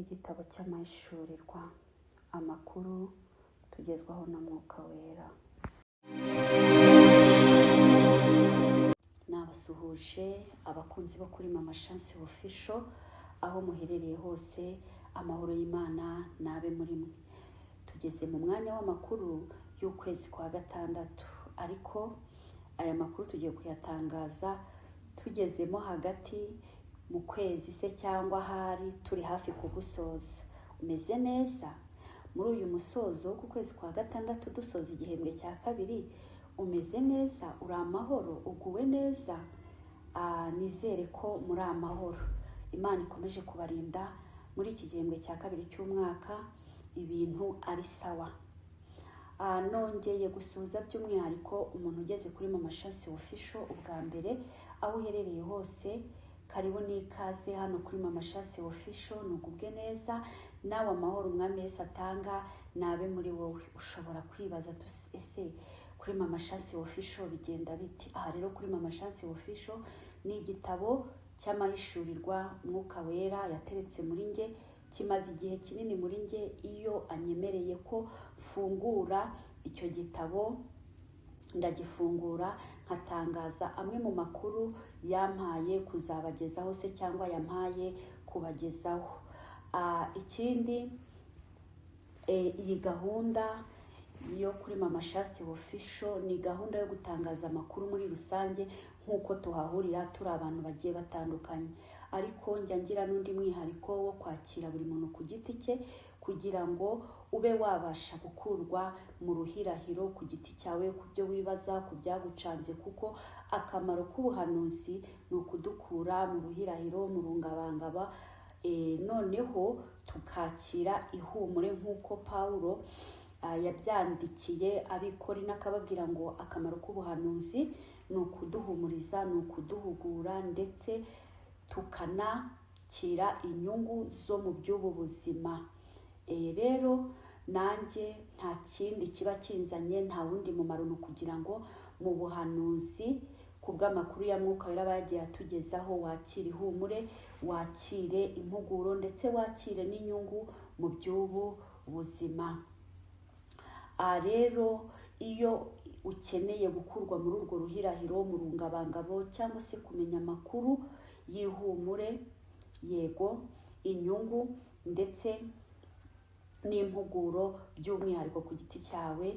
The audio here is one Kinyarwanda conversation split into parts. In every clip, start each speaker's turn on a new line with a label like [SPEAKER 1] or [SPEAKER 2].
[SPEAKER 1] Igitabo cy'amahishurirwa, amakuru tugezwaho na Mwuka Wera. Nabasuhuje abakunzi bo kuri Mama Chance Official, aho muherereye hose, amahoro y'Imana nabe muri mwe. Tugeze mu mwanya w'amakuru y'ukwezi kwa gatandatu, ariko aya makuru tugiye kuyatangaza tugezemo hagati mu kwezi se cyangwa ahari turi hafi kugusoza. Umeze neza muri uyu musozo w'uku kwezi kwa gatandatu, dusoza igihembwe cya kabiri? Umeze neza? Uri amahoro? Uguwe neza? Nizere ko muri amahoro. Imana ikomeje kubarinda muri iki gihembwe cya kabiri cy'umwaka, ibintu ari sawa. Nongeye gusuhuza by'umwihariko umuntu ugeze kuri Mama Chance Official ubwa mbere, aho uherereye hose, karibu n'ikaze hano kuri Mama Chance Official. Nugubwe neza nawe, amahoro Umwami Yesu atanga nabe muri wowe. Ushobora kwibaza, ese kuri Mama Chance Official bigenda biti? Aha rero kuri Mama Chance Official ni igitabo cy'amahishurirwa Mwuka Wera yateretse muri nge, kimaze igihe kinini muri nge. Iyo anyemereye ko mfungura icyo gitabo, ndagifungura nkatangaza amwe mu makuru yampaye kuzabagezaho se cyangwa yampaye kubagezaho. Ikindi, iyi gahunda yo kuri Mama Chance Official ni gahunda yo gutangaza amakuru muri rusange nk'uko tuhahurira turi abantu bagiye batandukanye, ariko njya ngira n'undi mwihariko wo kwakira buri muntu ku giti cye, kugira ngo ube wabasha gukurwa mu ruhirahiro ku giti cyawe, ku byo wibaza, ku byagucanze, kuko akamaro k'ubuhanuzi ni ukudukura mu ruhirahiro, mu rungabangaba, noneho tukakira ihumure nk'uko Pawulo yabyandikiye Abikorinto, akababwira ngo akamaro k'ubuhanuzi ni ukuduhumuriza, ni ukuduhugura, ndetse tukanakira inyungu zo mu by'ubu buzima. Rero nanjye nta kindi kiba kinzanye, nta wundi mumaro, ni ukugira ngo mu buhanuzi, ku bw'amakuru ya Mwuka Wera aba yagiye atugezaho, wakire ihumure, wakire impuguro, ndetse wakire n'inyungu mu by'ubu buzima. Rero iyo ukeneye gukurwa muri urwo ruhirahiro, mu rungabangabo, cyangwa se kumenya amakuru y'ihumure, yego, inyungu ndetse n'impuguro by'umwihariko ku giti cyawe,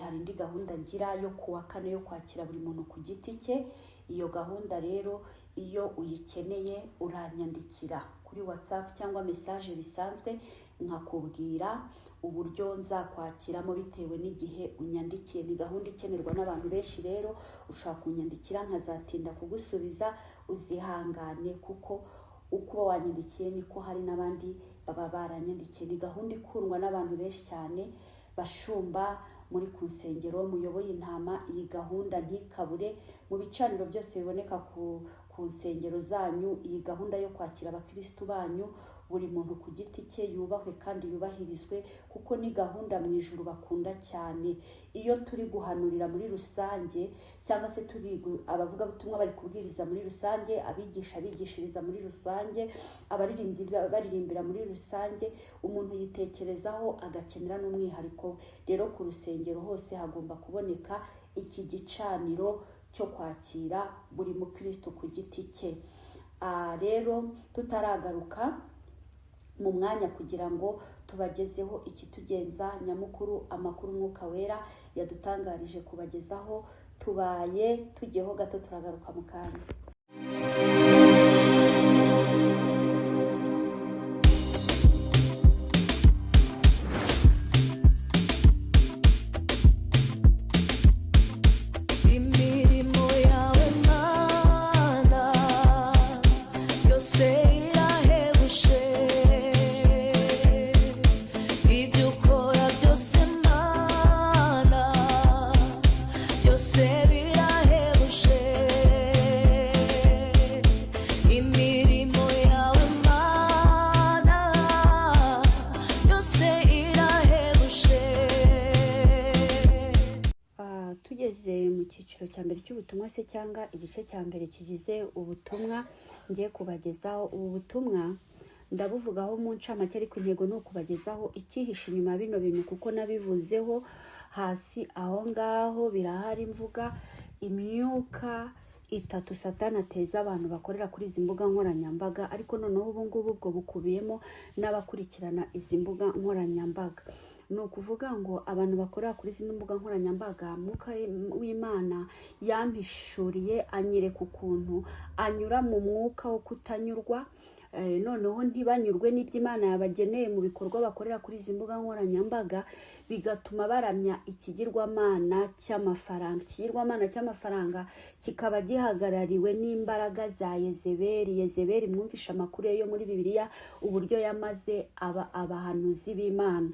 [SPEAKER 1] hari indi gahunda ngira yo kuwa kane yo kwakira buri muntu ku giti cye. Iyo gahunda rero iyo uyikeneye uranyandikira kuri WhatsApp cyangwa message bisanzwe, nkakubwira uburyo nzakwakiramo bitewe n'igihe unyandikiye. Ni gahunda ikenerwa n'abantu benshi, rero ushobora kunyandikira nkazatinda kugusubiza, uzihangane, kuko uko uba wanyandikiye niko hari n'abandi baba baranyandikiye. Ni gahunda ikundwa n'abantu benshi cyane. Bashumba muri ku nsengero muyoboye intama, iyi gahunda ntikabure mu bicaniro byose biboneka ku nsengero zanyu. Iyi gahunda yo kwakira abakirisitu banyu, buri muntu ku giti cye, yubahwe kandi yubahirizwe, kuko ni gahunda mu ijuru bakunda cyane. Iyo turi guhanurira muri rusange, cyangwa se turi abavugabutumwa bari kubwiriza muri rusange, abigisha bigishiriza muri rusange, abaririmbyi baririmbira muri rusange, umuntu yitekerezaho agakenera n'umwihariko we. Rero ku rusengero hose hagomba kuboneka iki gicaniro cyo kwakira buri mukristo ku giti cye. Rero tutaragaruka mu mwanya kugira ngo tubagezeho ikitugenza nyamukuru, amakuru Umwuka Wera yadutangarije kubagezaho, tubaye tugiyeho gato, turagaruka mu kanya.
[SPEAKER 2] Imirimo yawe Mana yose irahebuje, ibyo ukora byose Mana byose birahebuje. Imirimo yawe Mana yose irahebuje.
[SPEAKER 1] Tugeze mu cyiciro cya mbere cy'ubutumwa se cyangwa igice cya mbere kigize ubutumwa ngiye kubagezaho. Ubu butumwa Ndabuvugaho mu ncamake, ariko intego ni ukubagezaho icyihishe inyuma ya bino bintu, kuko nabivuzeho hasi aho ngaho birahari. Mvuga imyuka itatu Satani ateza abantu bakorera kuri izi mbuga nkoranyambaga, ariko noneho ubu ngubu ubwo bukubiyemo n'abakurikirana izi mbuga nkoranyambaga. Ni ukuvuga ngo abantu bakorera kuri zino mbuga nkoranyambaga, Mwuka w'Imana yampishuriye, anyereka ukuntu anyura mu mwuka wo kutanyurwa. Noneho ntibanyurwe n'ibyo Imana yabageneye mu bikorwa bakorera kuri izi mbuga nkoranyambaga, bigatuma baramya ikigirwamana cy'amafaranga. Ikigirwamana cy'amafaranga kikaba gihagarariwe n'imbaraga za Yezebeli. Yezebeli mwumvishe amakuru ye yo muri Bibiliya, uburyo yamaze aba abahanuzi b'Imana.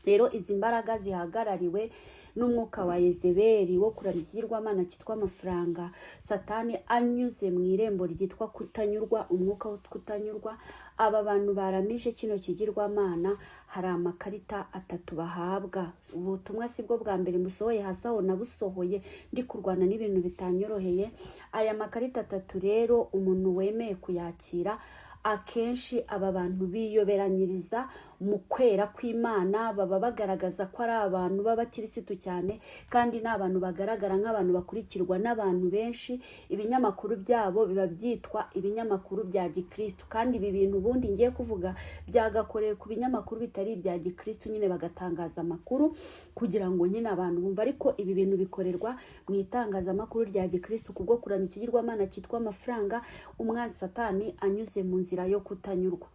[SPEAKER 1] Rero izi mbaraga zihagarariwe n'umwuka wa Yezebeli wo kuramya ikigirwamana cyitwa amafaranga, Satani anyuze mu irembo ryitwa kutanyurwa, umwuka wo kutanyurwa. Aba bantu baramije kino kigirwamana hari amakarita atatu bahabwa. Ubutumwa si bwo bwa mbere musohoye hasi aho, nabusohoye ndi kurwana n'ibintu bitanyoroheye. Aya makarita atatu rero, umuntu wemeye kuyakira, akenshi aba bantu biyoberanyiriza mu kwera kw'Imana, baba bagaragaza ko ari abantu b'abakirisitu cyane, kandi ni abantu bagaragara nk'abantu bakurikirwa n'abantu benshi. Ibinyamakuru byabo biba byitwa ibinyamakuru bya gikirisitu, kandi ibi bintu ubundi ngiye kuvuga byagakorewe ku binyamakuru bitari ibya gikirisitu nyine, bagatangaza amakuru kugira ngo nyine abantu bumve. Ariko ibi bintu bikorerwa mu itangazamakuru rya gikirisitu kubwo kuramya ikigirwamana cyitwa amafaranga, umwanzi Satani anyuze mu nzira yo kutanyurwa.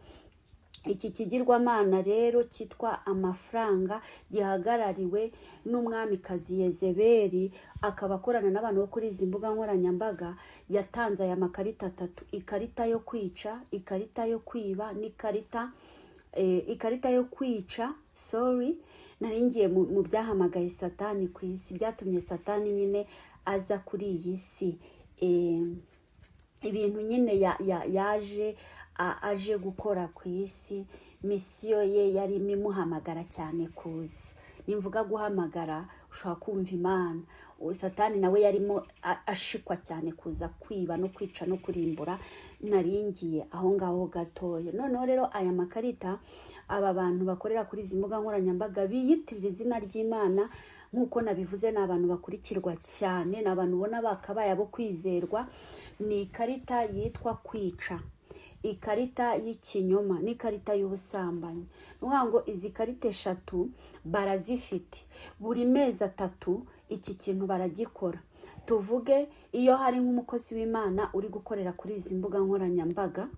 [SPEAKER 1] Iki kigirwamana rero cyitwa amafaranga gihagarariwe n'umwamikazi Yezebeli, akaba akorana n'abantu bo kuri izi mbuga nkoranyambaga, yatanze aya makarita atatu: ikarita yo kwica, ikarita yo kwiba n'ikarita ikarita yo kwica. Sorry, nari ngiye mu byahamagaye Satani ku isi, byatumye Satani nyine aza kuri iyi si. Ibintu nyine yaje aje gukora ku isi, misiyo ye yarimo imuhamagara cyane kuza. Nimvuga guhamagara ushobora kumva Imana. Uwo Satani nawe yarimo ashikwa cyane kuza kwiba no kwica no kurimbura. Naringiye aho ngaho gatoya. Noneho rero aya makarita, aba bantu bakorera kuri izi mbuga nkoranyambaga biyitirira izina ry'Imana, nk'uko nabivuze, ni abantu bakurikirwa cyane, ni abantu ubona bakabaye abo kwizerwa. Ni ikarita yitwa kwica, ikarita y'ikinyoma n'ikarita y'ubusambanyi. Ni ukuvuga ngo izi karita eshatu barazifite. Buri mezi 3 iki kintu baragikora. Tuvuge iyo hari nk'umukozi w'Imana uri gukorera kuri izi mbuga nkoranyambaga,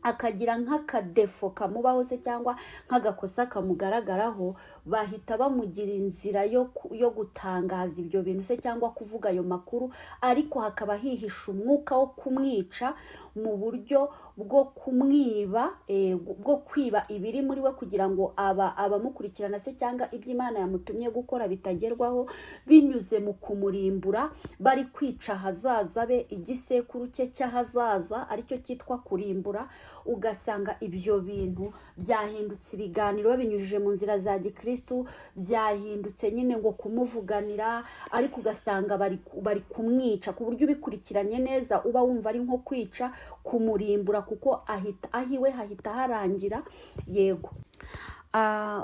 [SPEAKER 1] akagira nk'akadefo kamubaho se cyangwa nk'agakosa kamugaragaraho, bahita bamugira inzira yo gutangaza ibyo bintu se cyangwa kuvuga ayo makuru, ariko hakaba hihishe umwuka wo kumwica mu buryo bwo kumwiba, bwo kwiba ibiri muri we, kugira ngo abamukurikirana se cyangwa ibyo Imana yamutumye gukora bitagerwaho, binyuze mu kumurimbura. Bari kwica ahazaza be, igisekuru cye cy'ahazaza, aricyo cyitwa kurimbura. Ugasanga ibyo bintu byahindutse ibiganiro babinyujije mu nzira za gikristu, byahindutse nyine ngo kumuvuganira, ariko ugasanga bari kumwica, ku buryo ubikurikiranye neza uba wumva ari nko kwica, kumurimbura, kuko ahita ahiwe hahita harangira. Yego.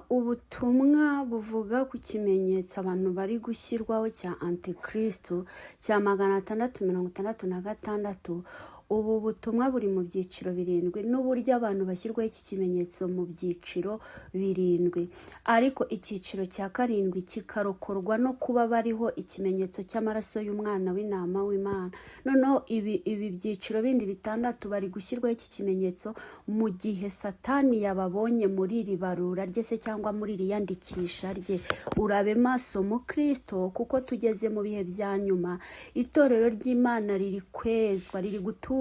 [SPEAKER 1] Ubutumwa buvuga ku kimenyetso abantu bari gushyirwaho cya antikristo cya 666. Ubu butumwa buri mu byiciro birindwi, n'uburyo abantu bashyirwaho iki kimenyetso mu byiciro birindwi, ariko icyiciro cya karindwi kikarokorwa no kuba bariho ikimenyetso cy'amaraso y'umwana w'intama w'Imana. Noneho ibi byiciro bindi bitandatu bari gushyirwaho iki kimenyetso mu gihe Satani yababonye muri iri barura rye se cyangwa muri iri yandikisha rye. Urabe maso mu Kristo, kuko tugeze mu bihe bya nyuma. Itorero ry'Imana riri kwezwa, riri gutunganwa.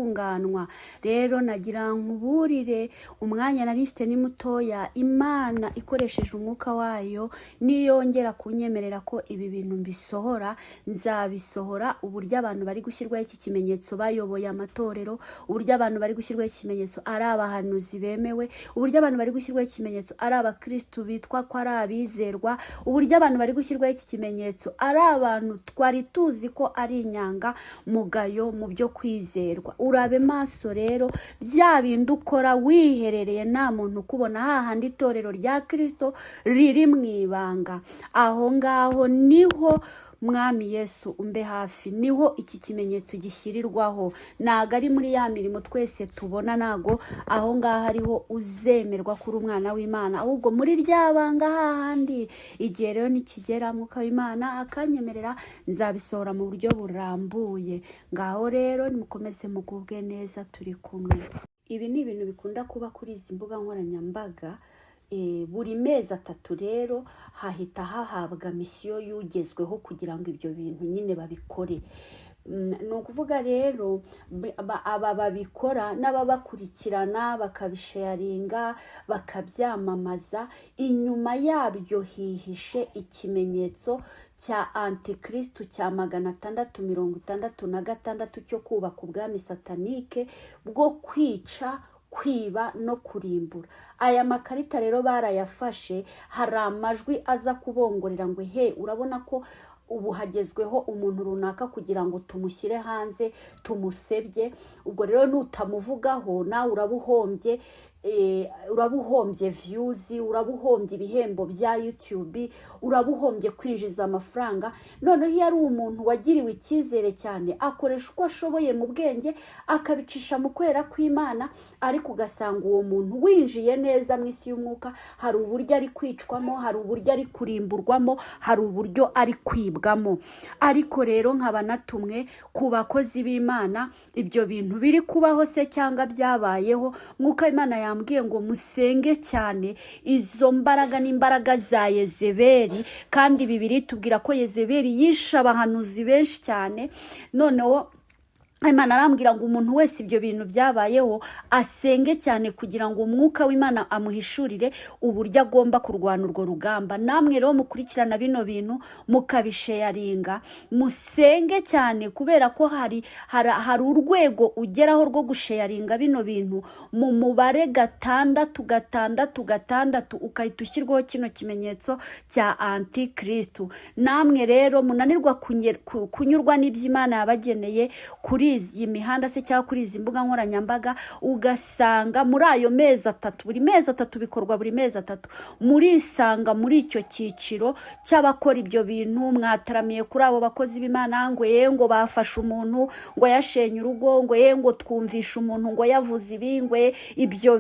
[SPEAKER 1] Rero nagira nkuburire, umwanya nari mfite ni mutoya. Imana ikoresheje umwuka wayo niyongera kunyemerera ko ibi bintu mbisohora, nzabisohora. Uburyo abantu bari gushyirwaho iki kimenyetso bayoboye amatorero, uburyo abantu bari gushyirwaho iki kimenyetso ari abahanuzi bemewe, uburyo abantu bari gushyirwaho ikimenyetso ari abakristu bitwa ko ari abizerwa, uburyo abantu bari gushyirwaho iki kimenyetso ari abantu twari tuzi ko ari inyangamugayo mu byo kwizerwa. Urabe maso rero, bya bindi ukora wiherereye nta muntu ukubona, hahandi itorero rya Kirisito riri mu ibanga, aho ngaho niho Mwami Yesu umbe hafi, niho iki kimenyetso gishyirirwaho. Ntago ari muri ya mirimo twese tubona, ntago aho ngaho ariho uzemerwa kuri umwana w'Imana, ahubwo muri rya banga hahandi. Igihe rero nikigera Mwuka w'Imana akanyemerera, nzabisohora mu buryo burambuye. Ngaho rero nimukomeze mugubwe neza, turi kumwe. Ibi ni ibintu bikunda kuba kuri izi mbuga nkoranyambaga. Buri mezi 3 rero hahita hahabwa misiyo y'ugezweho kugira ngo ibyo bintu nyine babikore. Ni ukuvuga rero aba babikora n'ababakurikirana bakabisharinga, bakabyamamaza, inyuma yabyo hihishe ikimenyetso cya antikristu cya 666 cyo kubaka ubwami satanike bwo kwica, kwiba no kurimbura. Aya makarita rero barayafashe, hari amajwi aza kubongorera ngo he, urabona ko ubu hagezweho umuntu runaka kugira ngo tumushyire hanze tumusebye, ubwo rero nutamuvugaho nawe urabuhombye, urabuhombye views, urabuhombye ibihembo bya YouTube, urabuhombye kwinjiza amafaranga. Noneho iyo ari umuntu wagiriwe icyizere cyane, akoresha uko ashoboye mu bwenge, akabicisha mu kwera kw'Imana, ariko ugasanga uwo muntu winjiye neza mu isi y'umwuka, hari uburyo ari kwicwamo, hari uburyo ari kurimburwamo, hari uburyo ari kwibwamo. Ariko rero nkaba natumwe ku bakozi b'Imana, ibyo bintu biri kubaho se cyangwa byabayeho, Mwuka w'Imana yambwiye ngo musenge cyane. Izo mbaraga ni imbaraga za Yezebeli, kandi Bibiliya itubwira ko Yezebeli yishe abahanuzi benshi cyane. Noneho Imana arambwira ngo umuntu wese ibyo bintu byabayeho asenge cyane kugira ngo Umwuka w'Imana amuhishurire uburyo agomba kurwana urwo rugamba. Namwe rero mukurikirana bino bintu mukabisharinga, musenge cyane, kubera ko hari urwego ugeraho rwo gusharinga bino bintu mu mubare 6 6 6, ukahita ushyirwaho kino kimenyetso cya antikristu. Namwe rero munanirwa kunyurwa n'iby'Imana yabageneye kuri iyi mihanda se cyangwa kuri izi mbuga nkoranyambaga, ugasanga muri ayo mezi 3, buri mezi 3 bikorwa, buri mezi 3 murisanga muri icyo cyiciro cy'abakora ibyo bintu. Mwataramiye kuri abo bakozi b'Imana ngo ye, ngo bafashe umuntu ngo yashenye urugo, ngo ye, ngo twumvishe umuntu ngo yavuze ibi, ngo ye, ibyo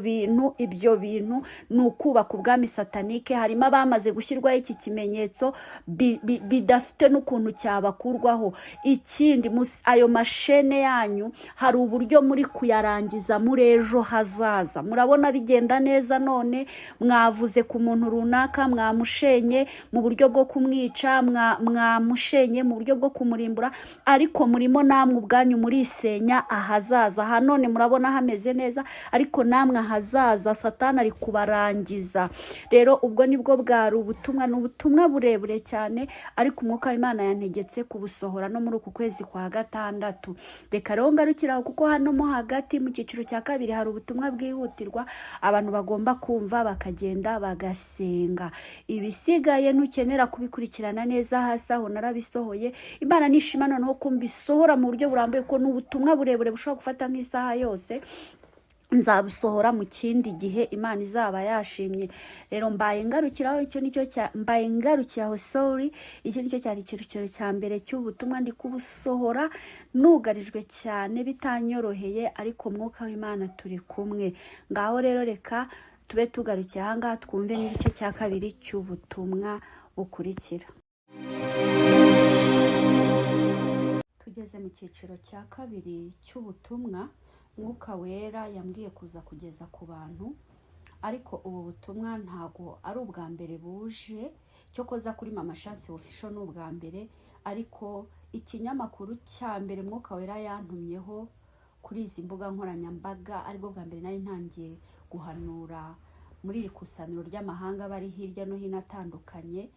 [SPEAKER 1] bintu ni ukubaka ubwami satanike. Harimo abamaze gushyirwaho iki kimenyetso bidafite n'ukuntu cyabakurwaho. Ikindi, ayo mashene yanyu hari uburyo muri kuyarangiza muri ejo hazaza. Murabona bigenda neza, none mwavuze ku muntu runaka, mwamushenye mu buryo bwo kumwica, mwamushenye mu buryo bwo kumurimbura, ariko murimo namwe ubwanyu murisenya ahazaza. Aha none murabona hameze neza, ariko namwe ahazaza Satani ari kubarangiza. Rero ubwo nibwo bwari ubutumwa, ni ubutumwa burebure cyane, ariko Umwuka w'Imana yantegetse kubusohora no muri uku kwezi kwa gatandatu. Reka rero ngarukire aho, kuko hano mo hagati mu cyiciro cya kabiri hari ubutumwa bwihutirwa abantu bagomba kumva bakagenda bagasenga. Ibisigaye ntukenera kubikurikirana neza, hasi aho narabisohoye. Imana nishima noneho ko mbisohora mu buryo burambuye, ko ni ubutumwa burebure bushobora gufata nk'isaha yose, nzabusohora mu kindi gihe Imana izaba yashimye. Rero mbaye ngarukiraho, icyo nicyo cya mbaye ngarukiye aho, sorry. Icyo nicyo cyari icyiciro cya mbere cy'ubutumwa. Ndi kubusohora nugarijwe cyane, bitanyoroheye, ariko Mwuka w'Imana turi kumwe. Ngaho rero reka tube tugarukiye ahangaha, twumve n'igice cya kabiri cy'ubutumwa bukurikira. Tugeze mu cyiciro cya kabiri cy'ubutumwa Mwuka Wera yambwiye kuza kugeza ku bantu, ariko ubu butumwa ntago ari ubwa mbere buje, cyokoza kuri Mama Chance Official ni ubwa mbere, ariko ikinyamakuru cya mbere Mwuka Wera yantumyeho kuri izi mbuga nkoranyambaga, aribwo bwa mbere nari ntangiye guhanura muri iri kusaniro ry'amahanga bari hirya no hino atandukanye,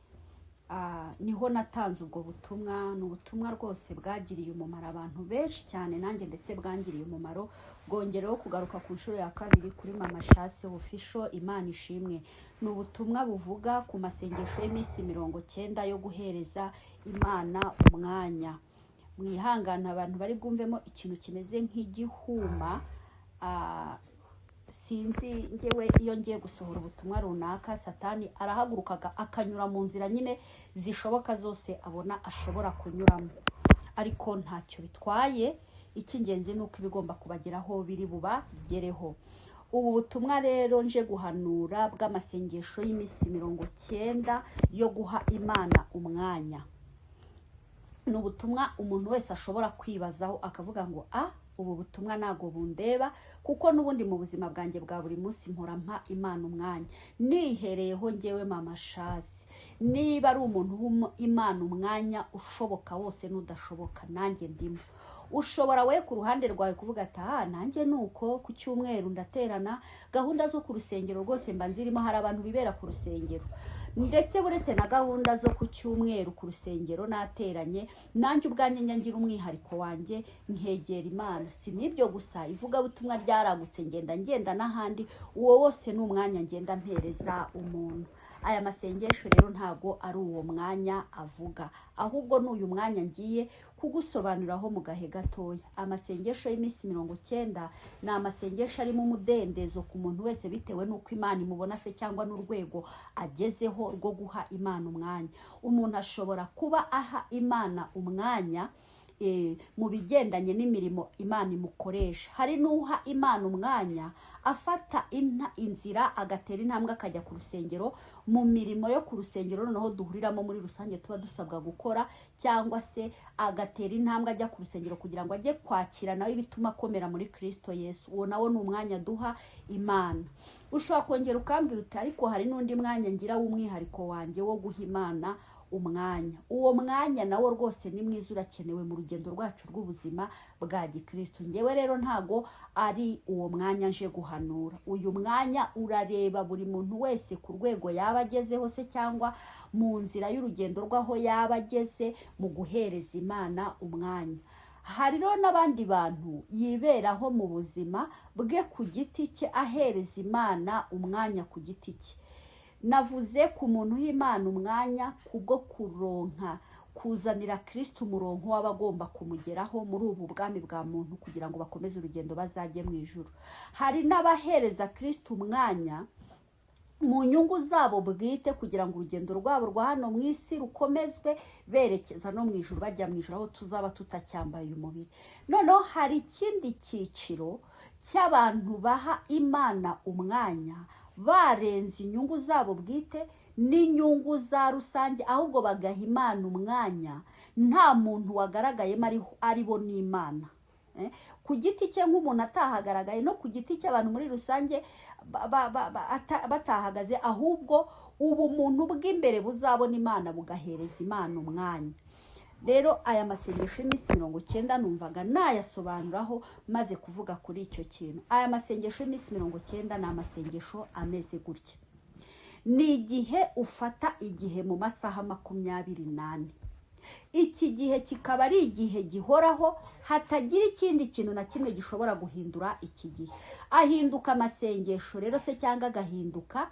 [SPEAKER 1] niho natanze ubwo butumwa. Ni ubutumwa rwose bwagiriye umumaro abantu benshi cyane, nanjye ndetse bwangiriye umumaro, bwongereho kugaruka ku nshuro ya kabiri kuri Mama Chance Official. Imana ishimwe. Ni ubutumwa buvuga ku masengesho y'iminsi 90 yo guhereza Imana umwanya. Mwihangane, abantu bari bwumvemo ikintu kimeze nk'igihuma. Sinzi, ngewe iyo ngiye gusohora ubutumwa runaka, Satani arahagurukaga akanyura mu nzira nyine zishoboka zose abona ashobora kunyuramo, ariko ntacyo bitwaye. Icy'ingenzi ni uko ibigomba kubageraho biri bubagereho. Ubu butumwa rero nje guhanura bw'amasengesho y'iminsi 90 yo guha Imana umwanya, ni ubutumwa umuntu wese ashobora kwibazaho akavuga ngo: "A, ubu butumwa ntabwo bundeba, kuko n'ubundi mu buzima bwanjye bwa buri munsi mpora mpa Imana umwanya." Nihereyeho ngewe Mama Shazi, niba ari umuntu uha Imana umwanya ushoboka wose n'udashoboka, nanjye ndimo. Ushobora we ku ruhande rwawe kuvuga ati: "Aha nanjye ni uko, ku cyumweru ndaterana, gahunda zo ku rusengero rwose mba nzirimo." Hari abantu bibera ku rusengero, ndetse buretse na gahunda zo ku cyumweru ku rusengero nateranye, nanjye ubwanjye njya ngira umwihariko wanjye nkegera Imana. Si n'ibyo gusa, ivugabutumwa ryaragutse, ngenda ngenda n'ahandi. Uwo wose ni umwanya ngenda mpereza umuntu. Aya masengesho rero ntago ari uwo mwanya avuga, ahubwo ni uyu mwanya ngiye kugusobanuriraho mu gahe gatoya. Amasengesho y'iminsi 90 ni amasengesho arimo umudendezo ku muntu wese, bitewe n'uko Imana imubona se cyangwa n'urwego agezeho rwo guha Imana umwanya. Umuntu ashobora kuba aha Imana umwanya mu bigendanye n'imirimo Imana imukoresha. Hari n'uha Imana umwanya afata inzira, agatera intambwe akajya ku rusengero mu mirimo yo ku rusengero, noneho duhuriramo muri rusange tuba dusabwa gukora, cyangwa se agatera intambwe ajya ku rusengero kugira ngo ajye kwakira nawe ibituma akomera muri Kirisito Yesu. Uwo nawo ni umwanya duha Imana. Ushobora kongera ukambwira uti: "Ariko hari n'undi mwanya ngira w'umwihariko wanjye wo guha Imana umwanya." Uwo mwanya nawo rwose ni mwiza, urakenewe mu rugendo rwacu rw'ubuzima bwa gikristo. Ngewe rero ntago ari uwo mwanya nje guhanura. Uyu mwanya urareba buri muntu wese ku rwego yaba agezeho se cyangwa mu nzira y'urugendo rw'aho yaba ageze mu guhereza Imana umwanya. Hari rero n'abandi bantu yiberaho mu buzima bwe ku giti cye, ahereza Imana umwanya ku giti cye. Navuze ku muntu uha Imana umwanya kubwo kuronka, kuzanira Kristo umurongo w'aba agomba kumugeraho muri ubu bwami bwa muntu kugira ngo bakomeze urugendo bazajye mu ijuru. Hari n'abahereza Kristo umwanya mu nyungu zabo bwite, kugira ngo urugendo rwabo rwa hano mu isi rukomezwe berekeza no mu ijuru, bajya mu ijuru aho tuzaba tutacyambaye umubiri. Noneho hari ikindi cyiciro cy'abantu baha Imana umwanya barenze inyungu zabo bwite n'inyungu za rusange, ahubwo bagaha Imana umwanya nta muntu wagaragayemo, ari bo n'Imana ku giti cye nk'umuntu atahagaragaye, no ku giti cy'abantu muri rusange batahagaze, ahubwo ubumuntu bw'imbere buzabona Imana bugahereza Imana umwanya. Rero aya masengesho y'iminsi 90 numvaga nayasobanuraho maze kuvuga kuri icyo kintu. Aya masengesho y'iminsi 90 ni amasengesho ameze gutya: ni igihe ufata igihe mu masaha 24, iki gihe kikaba ari igihe gihoraho, hatagira ikindi kintu na kimwe gishobora guhindura iki gihe. Ahinduka amasengesho rero se cyangwa agahinduka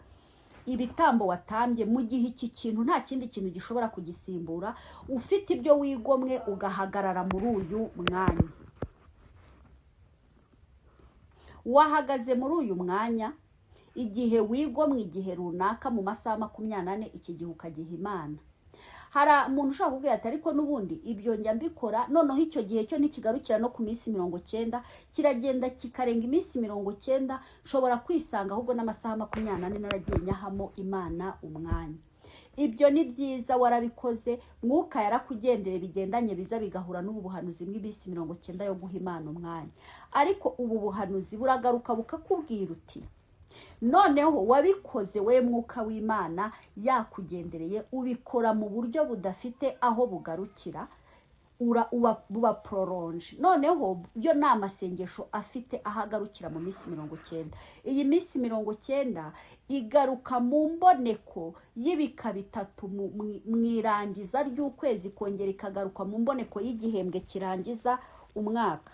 [SPEAKER 1] ibitambo watambye mu gihe iki kintu nta kindi kintu gishobora kugisimbura, ufite ibyo wigomwe ugahagarara muri uyu mwanya. Wahagaze muri uyu mwanya igihe wigomwe igihe runaka mu masaha 24, iki gihe ukagiha Imana. Hari umuntu ushobora kubwira ati: "Ariko n'ubundi ibyo njya mbikora." Noneho icyo gihe cyo ntikigarukira no ku minsi 90, kiragenda kikarenga iminsi 90. Nshobora kwisanga ahubwo n'amasaha 24 naragiye nyahamo Imana umwanya. Ibyo ni byiza, warabikoze, Mwuka yarakugendere, bigendanye biza bigahura n'ubu buhanuzi bw'iminsi 90 yo guha Imana umwanya. Ariko ubu buhanuzi buragaruka bukakubwira uti: noneho wabikoze we, Mwuka w'Imana yakugendereye, ubikora mu buryo budafite aho bugarukira, buba prolongé. Noneho yo ni amasengesho afite aho agarukira mu minsi 90. Iyi minsi 90 igaruka mu mboneko y'ibika bitatu mu irangiza ry'ukwezi, kongera ikagaruka mu mboneko y'igihembwe kirangiza umwaka.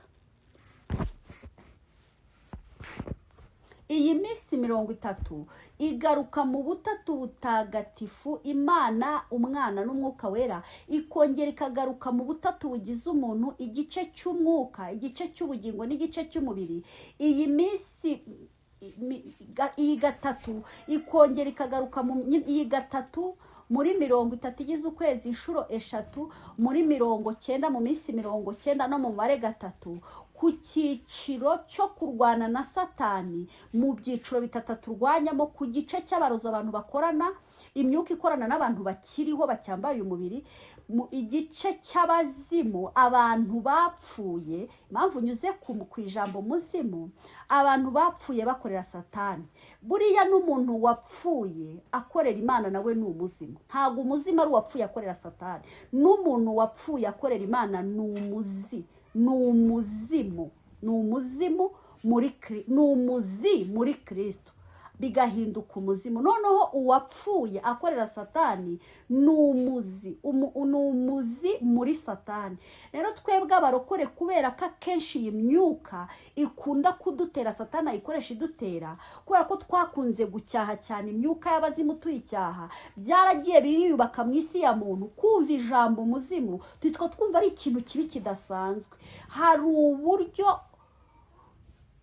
[SPEAKER 1] Iyi minsi 30 igaruka mu butatu butagatifu, Imana, Umwana n'Umwuka Wera, ikongera ikagaruka mu butatu bugize umuntu, igice cy'umwuka, igice cy'ubugingo n'igice cy'umubiri. Iyi minsi iyi gatatu ikongera ikagaruka mu iyi gatatu muri 30 igize ukwezi, inshuro 3 muri 90, mu minsi 90 no mu mubare 3, ku cyiciro cyo kurwana na Satani mu byiciro bitatu turwanyamo, ku gice cy'abarozi, abantu bakorana imyuka ikorana n'abantu bakiriho bacyambaye umubiri, mu igice cy'abazimu, abantu bapfuye. Impamvu nyuze ku ijambo muzimu, abantu bapfuye bakorera Satani. Buriya n'umuntu wapfuye akorera Imana nawe ni umuzimu. Ntabwo umuzimu ari uwapfuye akorera Satani, n'umuntu wapfuye akorera Imana ni umuzi, ni umuzimu, ni umuzimu muri ni umuzi muri Kristo, bigahinduka umuzimu. Noneho uwapfuye akorera Satani ni umuzi, ni umuzi muri Satani. Rero twebwe abarokore, kubera ko akenshi iyi myuka ikunda kudutera, Satani ayikoresha idutera, kubera ko twakunze gucyaha cyane imyuka y'abazimu tuyicyaha, byaragiye biriyubaka mu isi ya muntu. Kumva ijambo umuzimu twitwa twumva ari ikintu kibi kidasanzwe. Hari uburyo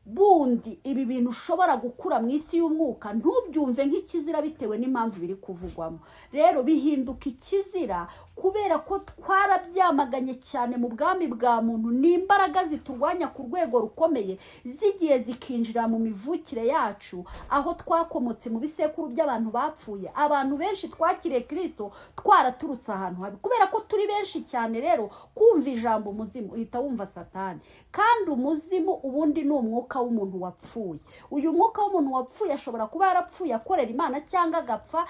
[SPEAKER 1] bundi ibi bintu ushobora gukura mu isi y'umwuka ntubyumve nk'ikizira bitewe n'impamvu biri kuvugwamo. Rero bihinduka ikizira kubera ko twarabyamaganye cyane mu bwami bwa muntu. Ni imbaraga ziturwanya ku rwego rukomeye, zigiye zikinjira mu mivukire yacu, aho twakomotse mu bisekuru by'abantu bapfuye. Abantu benshi twakiriye Kristo twaraturutse ahantu habi, kubera ko turi benshi cyane. Rero kumva ijambo umuzimu uhita wumva Satani, kandi umuzimu ubundi ni umwuka w'umuntu wapfuye. Uyu mwuka w'umuntu wapfuye ashobora kuba yarapfuye akorera Imana cyangwa agapfa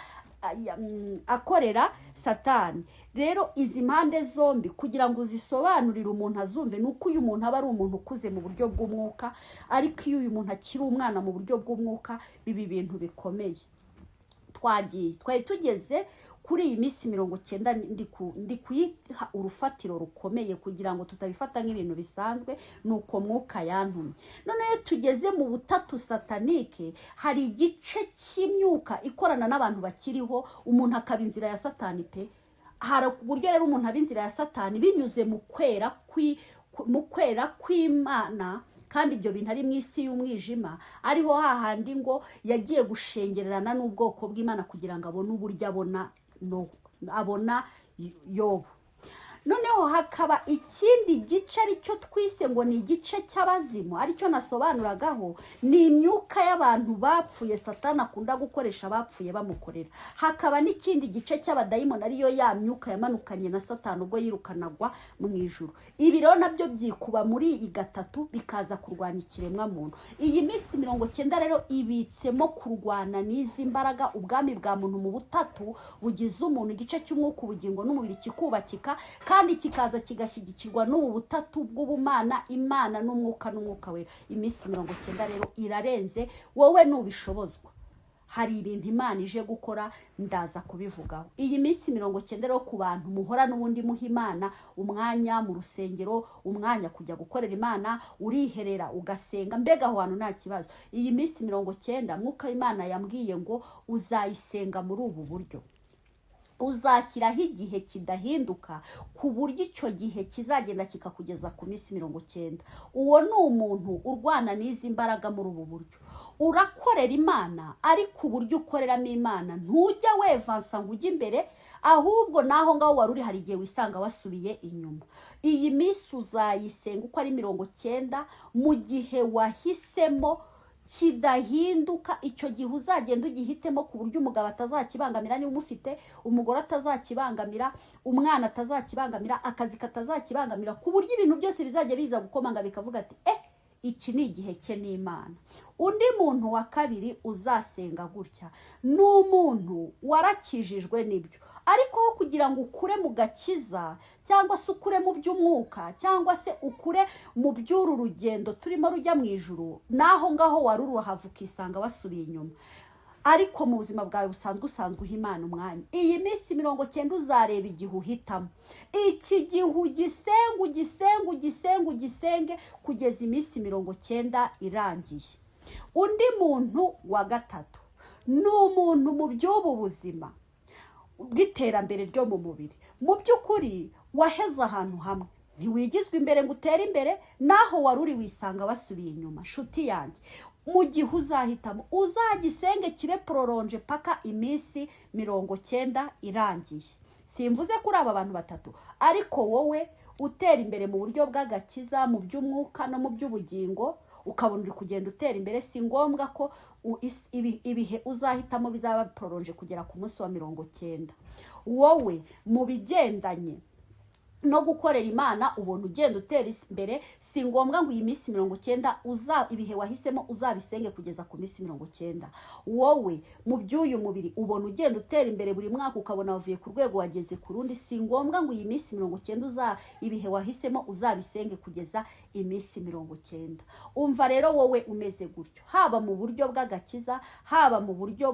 [SPEAKER 1] akorera Satani. Rero izi mpande zombi kugira ngo uzisobanurire umuntu azumve, ni uko uyu muntu aba ari umuntu ukuze mu buryo bw'umwuka, ariko iyo uyu muntu akiri umwana mu buryo bw'umwuka biba ibintu bikomeye. Twagiye twari tugeze kuri iyi minsi 90, ndi kuyiha urufatiro rukomeye kugira ngo tutabifata nk'ibintu bisanzwe, ni uko mwuka yantumye. Noneho iyo tugeze mu butatu satanike, hari igice cy'imyuka ikorana n'abantu bakiriho, umuntu akaba inzira ya Satani pe. Hari uburyo rero umuntu aba inzira ya Satani binyuze mu kwera kw'Imana, kandi ibyo bintu ari mu isi y'umwijima, ariho hahandi ngo yagiye gushengererana n'ubwoko bw'Imana kugira ngo abone uburyo abona Yobu. Noneho hakaba ikindi gice aricyo twise ngo ni igice cy'abazimu, aricyo nasobanuragaho, ni imyuka y'abantu bapfuye Satani akunda gukoresha abapfuye bamukorera. Hakaba n'ikindi gice cy'abadayimoni, ariyo ya myuka yamanukanye na Satani ubwo yirukanagwa mu ijuru. Ibi rero nabyo byikuba muri iyi gatatu bikaza kurwanya ikiremwa muntu. Iyi minsi 90 rero ibitsemo kurwana n'izi mbaraga, ubwami bwa muntu mu butatu bugize umuntu, igice cy'umwuka, ubugingo n'umubiri kikubakika, kandi kikaza kigashyigikirwa n'ubu butatu bw'ubumana, Imana n'umwuka n'umwuka wera. Iminsi 90 rero irarenze, wowe nubishobozwa hari ibintu Imana ije gukora, ndaza kubivugaho. Iyi minsi 90 rero ku bantu muhora n'ubundi muha Imana umwanya mu rusengero, umwanya kujya gukorera Imana, uriherera ugasenga, mbega aho hantu nta kibazo. Iyi minsi 90 mwuka w'Imana yambwiye ngo uzayisenga muri ubu buryo. Uzashyiraho igihe kidahinduka ku buryo icyo gihe kizagenda kikakugeza ku minsi 90. Uwo ni umuntu urwana n'izi mbaraga muri ubu buryo. Urakorera Imana, ariko uburyo ukoreramo Imana ntujya wevansa ngo ujye imbere, ahubwo naho ngaho wari uri hari igihe wisanga wasubiye inyuma. Iyi minsi uzayisenga uko ari 90 mu gihe wahisemo kidahinduka. Icyo gihe uzagenda ugihitemo ku buryo umugabo atazakibangamira niba umufite, umugore atazakibangamira, umwana atazakibangamira, akazi katazakibangamira, ku buryo ibintu byose bizajya biza gukomanga bikavuga ati iki ni igihe cye n'Imana. Undi muntu wa kabiri uzasenga gutya ni umuntu warakijijwe n'ibyo, ariko kugira ngo ukure mu gakiza cyangwa se ukure mu by'umwuka cyangwa se ukure mu by'uru rugendo turimo rujya mu ijuru, naho ngaho wari uruhava ukisanga wasubiye inyuma. Ariko mu buzima bwawe busanzwe usanzwe uha Imana umwanya. Iyi minsi 90 uzareba igihe uhitamo, iki gihe ugisenge ugisenge ugisenge ugisenge kugeza iminsi 90 irangiye. Undi muntu wa gatatu ni umuntu mu by'ubu buzima bw'iterambere ryo mu mubiri, mu by'ukuri waheze ahantu hamwe, ntiwigizwe imbere ngo utere imbere, naho wari uri wisanga wasubiye inyuma. Nshuti yanjye, mu gihe uzahitamo uzagisenge kibe pororonje paka iminsi 90 irangiye. Simvuze kuri aba bantu batatu, ariko wowe utera imbere mu buryo bw'agakiza, mu by'umwuka no mu by'ubugingo, ukabona uri kugenda utera imbere, si ngombwa ko ibihe uzahitamo bizaba pororonje kugera ku munsi wa 90. Wowe mu bigendanye no gukorera Imana ubona ugenda utera imbere, si ngombwa ngo iyi minsi 90 ibihe wahisemo uzabisenge kugeza ku minsi 90. Wowe mu by'uyu mubiri ubona ugenda utera imbere buri mwaka, ukabona wavuye ku rwego wageze ku rundi, si ngombwa ngo iyi minsi 90 ibihe wahisemo uzabisenge kugeza iminsi 90. Umva rero wowe umeze gutyo, haba mu buryo bw'agakiza, haba mu buryo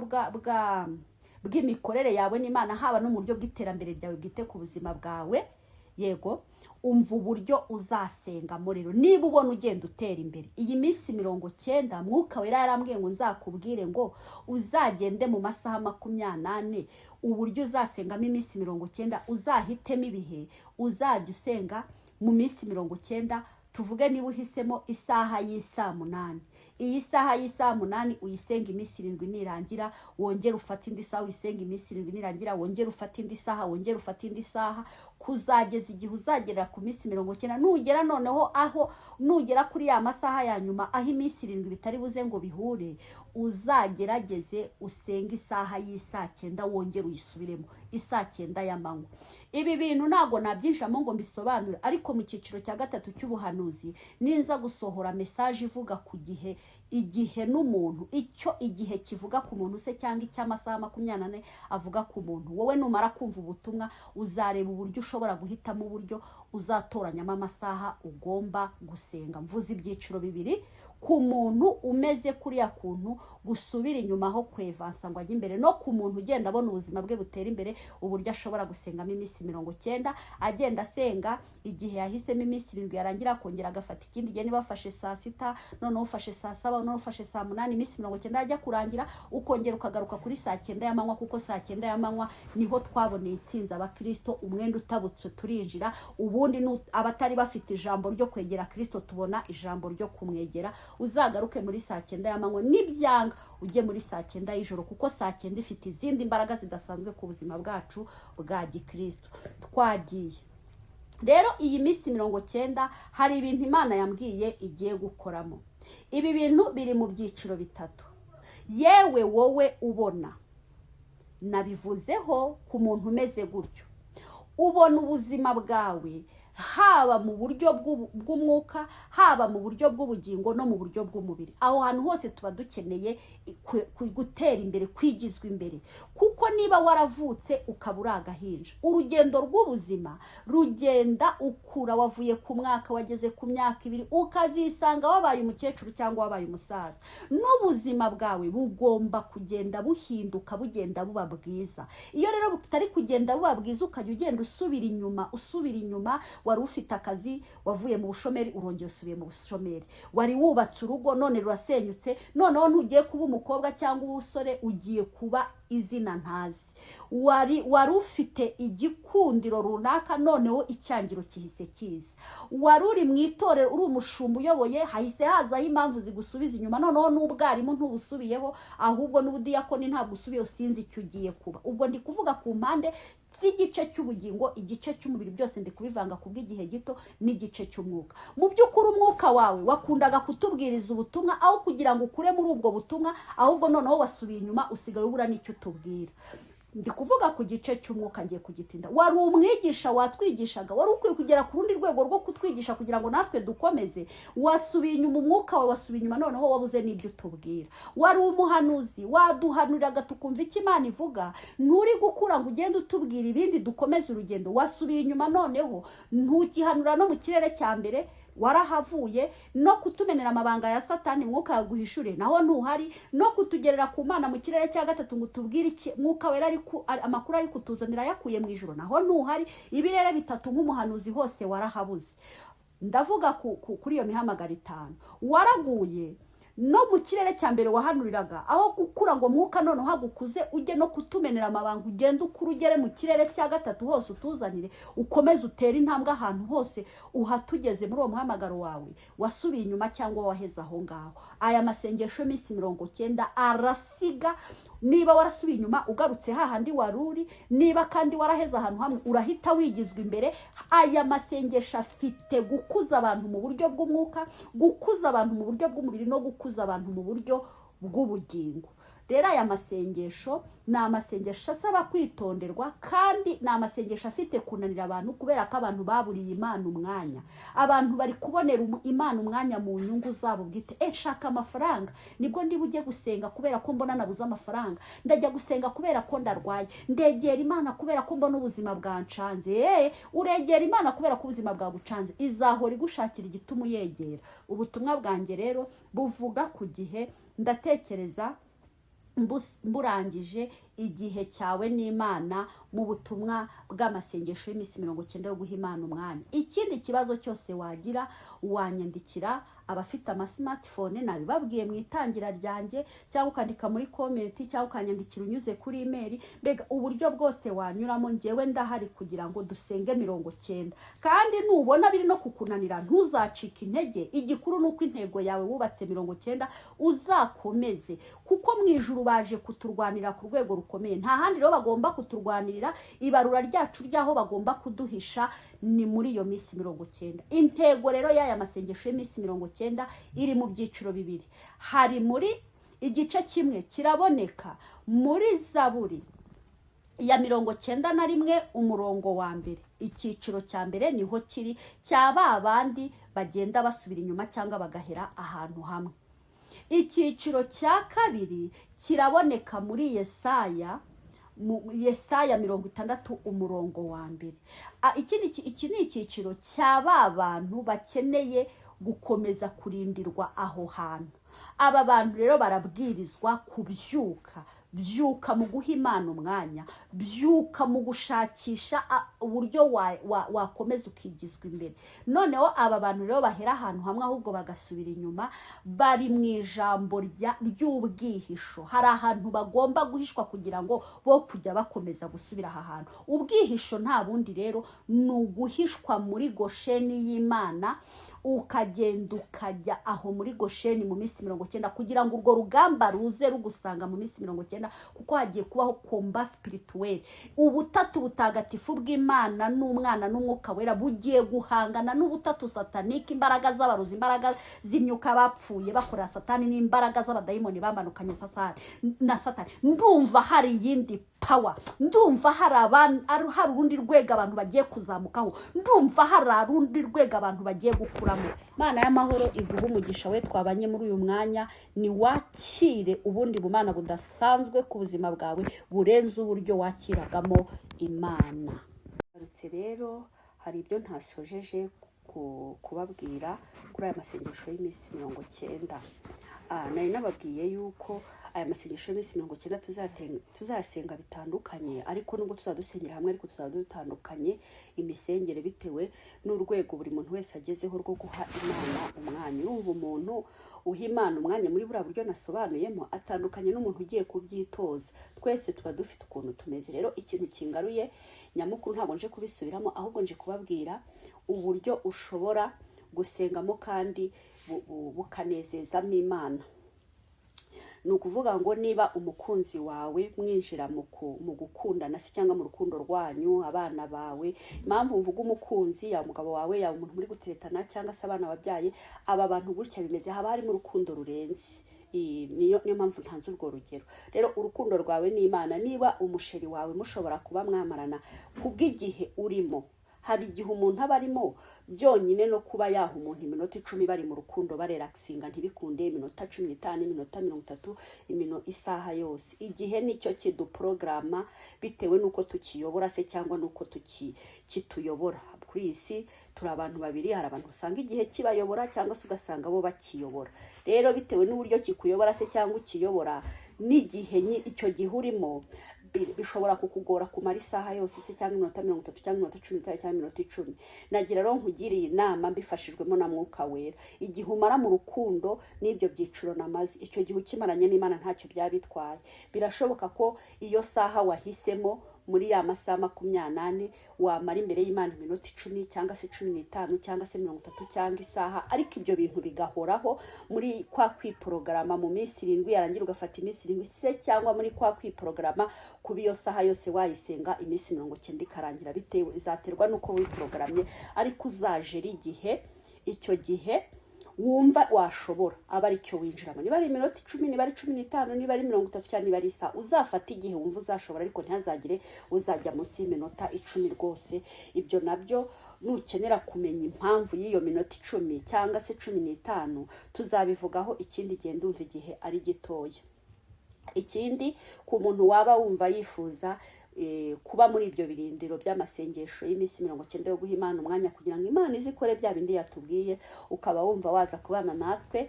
[SPEAKER 1] bw'imikorere yawe n'Imana, haba no mu buryo bw'iterambere ryawe bwite ku buzima bwawe. Yego, umva uburyo uzasengamo rero niba ubona ugenda utera imbere iyi minsi 90. Mwuka Wera yarambwiye ngo nzakubwire ngo uzagende mu masaha 24, uburyo uzasengamo iminsi 90, uzahitemo ibihe uzajya usenga mu minsi 90. Tuvuge niba uhisemo isaha y'isaa 8, iyi saha y'isaa 8 uyisenga iminsi 7 nirangira, wongere ufate indi saha uyisenga iminsi 7 nirangira, wongere ufate indi saha, wongere ufate indi saha, kuzageza igihe uzagera ku minsi 90. Nugera noneho aho nugera kuri ya masaha ya nyuma aho iminsi 7 bitari buze ngo bihure, uzagerageze usenge isaha y'isaa 9, wongere uyisubiremo isaa 9 y'amanywa. Ibi bintu ntago nabyinjiramo ngo mbisobanure, ariko mu cyiciro cya gatatu cy'ubuhanuzi ninza gusohora message ivuga ku gihe, igihe n'umuntu, icyo igihe kivuga ku muntu se cyangwa icy'amasaha 24 avuga ku muntu. Wowe numara kumva ubutumwa uzareba uburyo ushobora guhitamo uburyo uzatoranyamo amasaha ugomba gusenga. Mvuze ibyiciro bibiri ku muntu umeze kuriya kuntu gusubira inyuma aho kwevansa ngo ajye imbere, no ku muntu ugenda abona ubuzima bwe butera imbere, uburyo ashobora gusengamo iminsi 90, agenda asenga igihe yahisemo iminsi 7 yarangira akongera agafata ikindi gihe, niba afashe saa 6 noneho ufashe saa 7 noneho ufashe saa 8, iminsi 90 yajya kurangira ukongera ukagaruka kuri saa 9 y'amanywa, kuko saa 9 y'amanywa niho twaboneye intsinzi abakristo, umwenda utabutse turinjira. Ubundi abatari bafite ijambo ryo kwegera Kristo tubona ijambo ryo kumwegera. Uzagaruke muri saa 9 y'amanywa, nibyanga ujye muri saa 9 y'ijoro, kuko saa 9 ifite izindi mbaraga zidasanzwe ku buzima bwacu bwa gikristo. Twagiye rero iyi minsi 90 hari ibintu Imana yambwiye igiye gukoramo. Ibi bintu biri mu byiciro bitatu. Yewe wowe ubona, nabivuzeho ku muntu umeze gutyo, ubona ubuzima bwawe haba mu buryo bw'umwuka, haba mu buryo bw'ubugingo no mu buryo bw'umubiri. Aho hantu hose tuba dukeneye gutera imbere, kwigizwa imbere, kuko niba waravutse ukaba uri agahinja, urugendo rw'ubuzima rugenda ukura, wavuye ku mwaka wageze ku myaka 2, ukazisanga wabaye umukecuru cyangwa wabaye umusaza. N'ubuzima bwawe bugomba kugenda buhinduka, bugenda buba bwiza. Iyo rero butari kugenda buba bwiza, ukajya ugenda usubira inyuma, usubira inyuma. Wari ufite akazi, wavuye mu bushomeri, urongera usubiye mu bushomeri. Wari wubatse urugo none rurasenyutse, noneho ntugiye kuba umukobwa cyangwa umusore, ugiye kuba izina ntazi. Wari ufite igikundiro runaka, noneho icyangiro kihise kiza. Wari uri mu itorero uri umushumba uyoboye, hahise hazaho impamvu zigusubiza inyuma, noneho n'ubwarimu ntubusubiyeho, ahubwo n'ubudiyakoni ntabwo usubiye, usinzi icyo ugiye kuba. Ubwo ndi kuvuga ku mpande z'igice cy'ubugingo, igice cy'umubiri, byose ndi kubivanga kubw'igihe gito, n'igice cy'umwuka. Mu by'ukuri umwuka wawe wakundaga kutubwiriza ubutumwa, aho kugira ngo ukure muri ubwo butumwa, ahubwo noneho wasubiye inyuma, usigaye ubura n'icyo utubwira. Ndi kuvuga ku gice cy'umwuka, ngiye kugitinda. Wari umwigisha watwigishaga, wari ukwiye kugera ku rundi rwego rwo kutwigisha kugira ngo natwe dukomeze, wasubiye inyuma, umwuka wawe wasubiye inyuma, noneho wabuze n'ibyo utubwira. Wari umuhanuzi waduhanuriraga tukumva icyo Imana ivuga, nturi gukura ngo ugende utubwira ibindi dukomeze urugendo, wasubiye inyuma, noneho ntukihanura no mu kirere cya mbere, warahavuye, no kutumenera amabanga ya Satani mwuka yaguhishure naho ntuhari, no kutugerera ku Mana mu kirere cya gatatu ngo tubwire iki mwuka wera ari amakuru ari kutuzanira yakuye mu ijuru naho ntuhari. Ibirere bitatu nk'umuhanuzi hose warahabuze. Ndavuga kuri iyo mihamagaro 5. Waraguye No mu kirere cya mbere wahanuriraga, aho gukura ngo Mwuka noneho hagukuze ujye no kutumenera amabanga, ugende ukura ugere mu kirere cya gatatu hose utuzanire, ukomeze utere intambwe ahantu hose uhatugeze muri uwo muhamagaro wawe, wasubiye inyuma cyangwa waheze aho ngaho. Aya masengesho y'iminsi 90 arasiga niba warasubiye inyuma ugarutse hahandi wari uri, niba kandi waraheze ahantu hamwe urahita wigizwa imbere. Aya masengesho afite gukuza abantu mu buryo bw'umwuka, gukuza abantu mu buryo bw'umubiri no gukuza abantu mu buryo bw'ubugingo. Rero aya masengesho ni amasengesho asaba kwitonderwa, kandi ni amasengesho afite kunanira abantu, kubera ko abantu baburiye Imana umwanya. Abantu bari kubonera Imana umwanya mu nyungu zabo bwite. Shaka amafaranga nibwo ndiba ujye gusenga, kubera ko mbona nabuze amafaranga, ndajya gusenga kubera ko ndarwaye, ndegera Imana kubera ko mbona ubuzima bwancanze. Uregera Imana kubera ko ubuzima bwagucanze, izahora igushakira igituma uyegera. Ubutumwa bwanjye rero buvuga ku gihe, ndatekereza mburangije igihe cyawe n'Imana mu butumwa bw'amasengesho y'iminsi 90 yo guha Imana umwanya. Ikindi kibazo cyose wagira wanyandikira, abafite ama smartphone nabibabwiye mu itangira ryanjye, cyangwa ukandika muri comment, cyangwa ukanyandikira unyuze kuri email, mbega uburyo bwose wanyuramo, njyewe ndahari kugira ngo dusenge 90. Kandi nubona biri no kukunanira ntuzacike intege, igikuru nuko intego yawe wubatse 90 uzakomeze, kuko mu ijuru baje kuturwanira ku rwego rukomeye. Nta handi rero bagomba kuturwanirira, ibarura ryacu ryaho bagomba kuduhisha ni muri iyo minsi 90. Intego rero y'aya masengesho y'iminsi 90 iri mu byiciro bibiri. Hari muri igice kimwe kiraboneka muri Zaburi ya 91 umurongo wa mbere. Icyiciro cya mbere niho kiri cya ba bandi bagenda basubira inyuma cyangwa bagahera ahantu hamwe. Icyiciro cya kabiri kiraboneka muri Yesaya, Yesaya 60 umurongo wa mbere. Iki ni icyiciro cya ba bantu bakeneye gukomeza kurindirwa aho hantu. Aba bantu rero barabwirizwa kubyuka, byuka mu guha Imana umwanya, byuka mu gushakisha uburyo wakomeza ukigizwa imbere. Noneho aba bantu rero bahera ahantu hamwe ahubwo bagasubira inyuma, bari mu ijambo ry'ubwihisho. Hari ahantu bagomba guhishwa kugira ngo bo kujya bakomeza gusubira aha hantu. Ubwihisho nta bundi rero ni uguhishwa muri Gosheni y'Imana, ukagenda ukajya aho muri Gosheni mu minsi 90 kugira ngo urwo rugamba ruze rugusanga mu minsi 90, kuko hagiye kubaho combat spirituel. Ubutatu butagatifu bw'Imana n'Umwana n'Umwuka Wera bugiye guhangana n'ubutatu satanike, imbaraga z'abarozi, imbaraga z'imyuka bapfuye bakorera Satani, n'imbaraga z'abadayimoni bamanukanye na Satani. Ndumva hari yindi power, ndumva hari urundi rwego abantu bagiye kuzamukaho, ndumva hari urundi rwego abantu bagiye gukuramo. Imana y'amahoro iguhe umugisha we twabanye muri uyu mwanya, ni wakire ubundi bumana budasanzwe ku buzima bwawe burenze uburyo wakiragamo Imana. Ngarutse rero hari ibyo ntasojeje kubabwira kuri aya masengesho y'iminsi 90. Nari nababwiye yuko aya masengesho y'iminsi 90 tuzasenga bitandukanye, ariko nubwo tuzadusengera hamwe ariko tuzadutandukanye imisengere bitewe n'urwego buri muntu wese agezeho rwo guha Imana umwanya. Urumva umuntu uha Imana umwanya muri buriya buryo nasobanuyemo atandukanye n'umuntu ugiye kubyitoza. Twese tuba dufite ukuntu tumeze. Rero ikintu kingaruye nyamukuru ntabwo nje kubisubiramo, ahubwo nje kubabwira uburyo ushobora gusengamo kandi bukanezezamo Imana. Ni ukuvuga ngo niba umukunzi wawe mwinjira mu gukundana se cyangwa mu rukundo rwanyu, abana bawe, impamvu mvuga umukunzi, yaba umugabo wawe, yaba umuntu muri guteretana cyangwa se abana wabyaye, aba bantu gutya bimeze, haba harimo urukundo rurenze. Niyo mpamvu ntanze urwo rugero. Rero urukundo rwawe n'Imana, niba umusheri wawe mushobora kuba mwamarana kubw'igihe urimo, hari igihe umuntu aba arimo byonyine no kuba yaha umuntu iminota 10 bari mu rukundo barelaxinga ntibikunde, iminota 15, iminota 30, isaha yose. Igihe nicyo kiduprograma bitewe nuko tukiyobora se cyangwa nuko kituyobora. Kuri iyi si turi abantu babiri, hari abantu usanga igihe kibayobora cyangwa se ugasanga bo bakiyobora. Rero bitewe n'uburyo kikuyobora se cyangwa ukiyobora n'igihe icyo gihe urimo, Bishobora kukugora kumara isaha yose se, cyangwa iminota 30, cyangwa iminota 15, cyangwa iminota 10. Nagira rero nkugiriye inama mbifashijwemo na Mwuka Wera: igihe umara mu rukundo n'ibyo byiciro namaze, icyo gihe ukimaranye n'Imana ntacyo byaba bitwaye. Birashoboka ko iyo saha wahisemo muri ya masaha 24 wamara imbere y'Imana iminota 10, cyangwa se 15, cyangwa se 30, cyangwa isaha, ariko ibyo bintu bigahoraho muri kwa kwiporogarama mu minsi 7, yarangira ugafata iminsi 7 se, cyangwa muri kwa kwiporogarama kuba iyo saha yose wayisenga iminsi 90 ikarangira. Bitewe, izaterwa n'uko wiporogaramye, ariko uzajera igihe, icyo gihe wumva washobora aba ari cyo winjiramo. Niba ari iminota 10, niba ari 15, niba ari 30, cyangwa niba ari isaha, uzafata igihe wumva uzashobora, ariko ntihazagire uzajya munsi y'iminota 10 rwose. Ibyo nabyo, nukenera kumenya impamvu y'iyo minota 10 cyangwa se 15, tuzabivugaho ikindi gihe. Ndumva igihe ari gitoya. Ikindi, ku muntu waba wumva yifuza kuba muri ibyo birindiro by'amasengesho y'iminsi 90 yo guha Imana umwanya kugira ngo Imana izikore bya bindi yatubwiye, ukaba wumva waza kubana natwe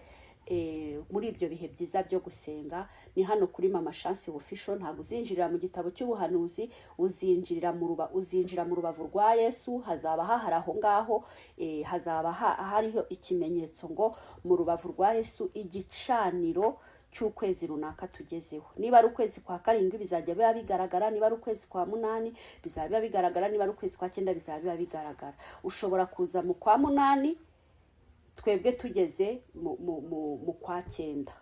[SPEAKER 1] muri ibyo bihe byiza byo gusenga, ni hano kuri Mama Chance Official. Ntabwo uzinjirira mu gitabo cy'ubuhanuzi, uzinjira mu rubavu rwa Yesu. Hazaba hahari aho ngaho, hazaba hariho ikimenyetso ngo "Mu rubavu rwa Yesu", igicaniro cy'ukwezi runaka tugezeho. Niba ari ukwezi kwa karindwi, bizajya biba bigaragara. Niba ari ukwezi kwa munani, bizaba biba bigaragara. Niba ari ukwezi kwa cyenda, bizaba biba bigaragara. Ushobora kuza mu kwa munani, twebwe tugeze mu kwa cyenda.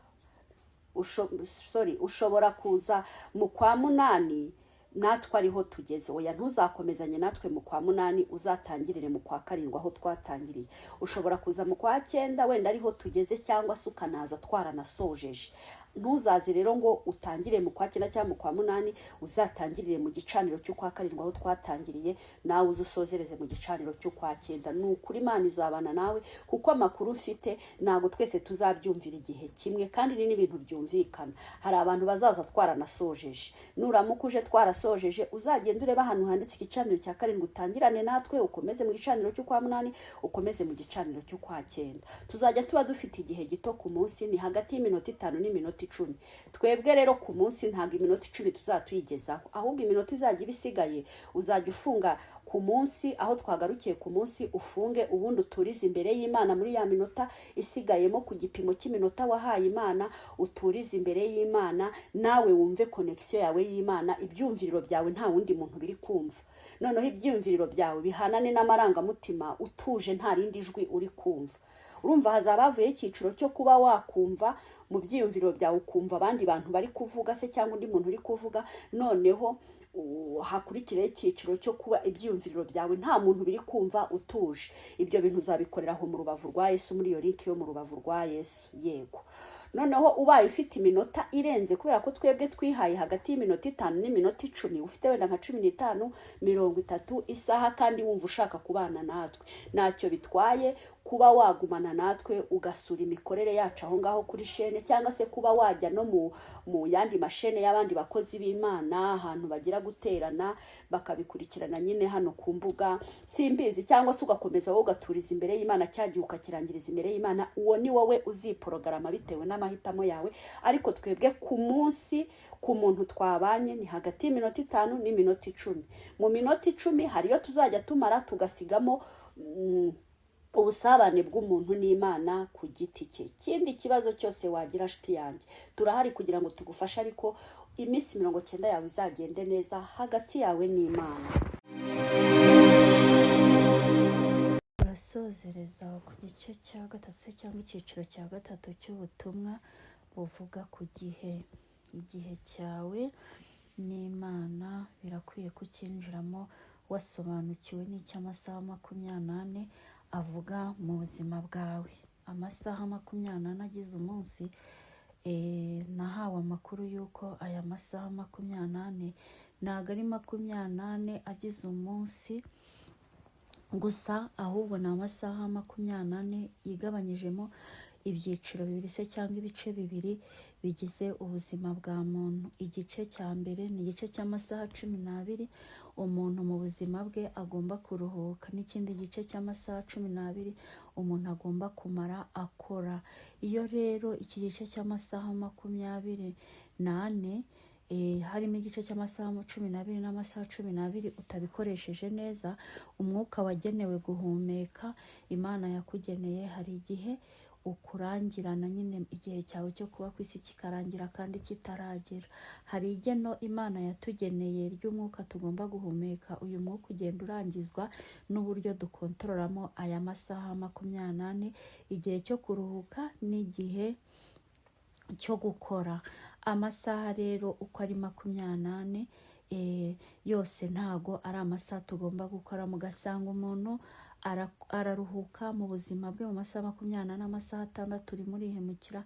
[SPEAKER 1] Sorry, ushobora kuza mu kwa munani natwe ariho tugeze. Oya, ntuzakomezanye natwe mu kwa munani, uzatangirire mu kwa karindwi aho twatangiriye. Ushobora kuza mu kwa cyenda wenda ariho tugeze, cyangwa se ukanaza twaranasojeje. Ntuzaze rero ngo utangire mu kwa cyenda cyangwa mu kwa munani, uzatangirire mu gicaniro cy'ukwa karindwi aho twatangiriye, nawe uze usozereze mu gicaniro cy'ukwa cyenda. Ni ukuri Imana izabana nawe, kuko amakuru mfite, ntabwo twese tuzabyumvira igihe kimwe, kandi ni n'ibintu byumvikana. Hari abantu bazaza twaranasojeje. Nuramuka uje twarasojeje, uzagenda urebe ahantu handitse igicaniro cya karindwi, utangirane natwe, ukomeze mu gicaniro cy'ukwa munani, ukomeze mu gicaniro cy'ukwa cyenda. Tuzajya tuba dufite igihe gito ku munsi, ni hagati y'iminota 5 n'iminota 10. Twebwe rero ku munsi ntabwo iminota 10 tuzatuyigezaho, ahubwo iminota izajya iba isigaye uzajya ufunga ku munsi aho twagarukiye ku munsi, ufunge, ubundi uturize imbere y'Imana muri ya minota isigayemo, ku gipimo cy'iminota wahaye Imana. Uturize imbere y'Imana, nawe wumve connexion yawe y'Imana, ibyumviriro byawe nta wundi muntu biri kumva. Noneho ibyiyumviriro byawe bihanane n'amarangamutima, utuje, nta rindi jwi uri kumva. Urumva hazaba havuyeho icyiciro cyo kuba wakumva mu byiyumviro byawe, ukumva abandi bantu bari kuvuga se, cyangwa undi muntu uri kuvuga. Noneho hakurikireho icyiciro cyo kuba ibyiyumviro byawe nta muntu biri kumva, utuje. Ibyo bintu uzabikorera aho mu rubavu rwa Yesu, muri iyo link yo mu rubavu rwa Yesu. Yego, noneho ubaye ufite iminota irenze, kubera ko twebwe twihaye hagati y'iminota 5 n'iminota 10, ufite wenda nka 15, 30, isaha, kandi wumva ushaka kubana natwe, ntacyo bitwaye kuba wagumana natwe ugasura imikorere yacu aho ngaho kuri shene, cyangwa se kuba wajya no mu yandi mashene y'abandi bakozi b'Imana, ahantu bagira guterana bakabikurikirana nyine hano ku mbuga, simbizi, cyangwa se ugakomeza wowe ugaturiza imbere y'Imana, cya gihe ukakirangiriza imbere y'Imana. Uwo ni wowe uziporogarama bitewe n'amahitamo yawe. Ariko twebwe ku munsi, ku muntu twabanye, ni hagati y'iminota 5 n'iminota 10. Mu minota 10 hari iyo tuzajya tumara tugasigamo ubusabane bw'umuntu n'Imana ku giti cye. Ikindi kibazo cyose wagira, nshuti yanjye, turahari kugira ngo tugufashe, ariko iminsi 90 yawe izagende neza hagati yawe n'Imana.
[SPEAKER 3] Turasozereza ku gice cya gatatu se cyangwa icyiciro cya gatatu cy'ubutumwa buvuga ku gihe. Igihe cyawe n'Imana birakwiye kucyinjiramo wasobanukiwe n'icyo amasaha 24 avuga mu buzima bwawe. Amasaha 24 agize umunsi, nahawe amakuru y'uko aya masaha 24 ntabwo ari 24 agize umunsi gusa, ahubwo ni amasaha 24 yigabanyijemo ibyiciro bibiri se cyangwa ibice bibiri bigize ubuzima bwa muntu. Igice cya mbere ni igice cy'amasaha 12 umuntu mu buzima bwe agomba kuruhuka, n'ikindi gice cy'amasaha 12 umuntu agomba kumara akora. Iyo rero iki gice cy'amasaha 24 Harimo igice cy'amasaha 12 n'amasaha 12 utabikoresheje neza. Umwuka wagenewe guhumeka Imana yakugeneye, hari igihe ukurangirana nyine, igihe cyawe cyo kuba ku isi kikarangira kandi kitaragera. Hari igeno Imana yatugeneye ry'umwuka tugomba guhumeka. Uyu mwuka ugenda urangizwa n'uburyo dukontororamo aya masaha 24, igihe cyo kuruhuka n'igihe cyo gukora. Amasaha rero uko ari 24 yose ntago ari amasaha tugomba gukora. Mugasanga umuntu araruhuka mu buzima bwe mu masaha 24, amasaha 6 urimo urihemukira,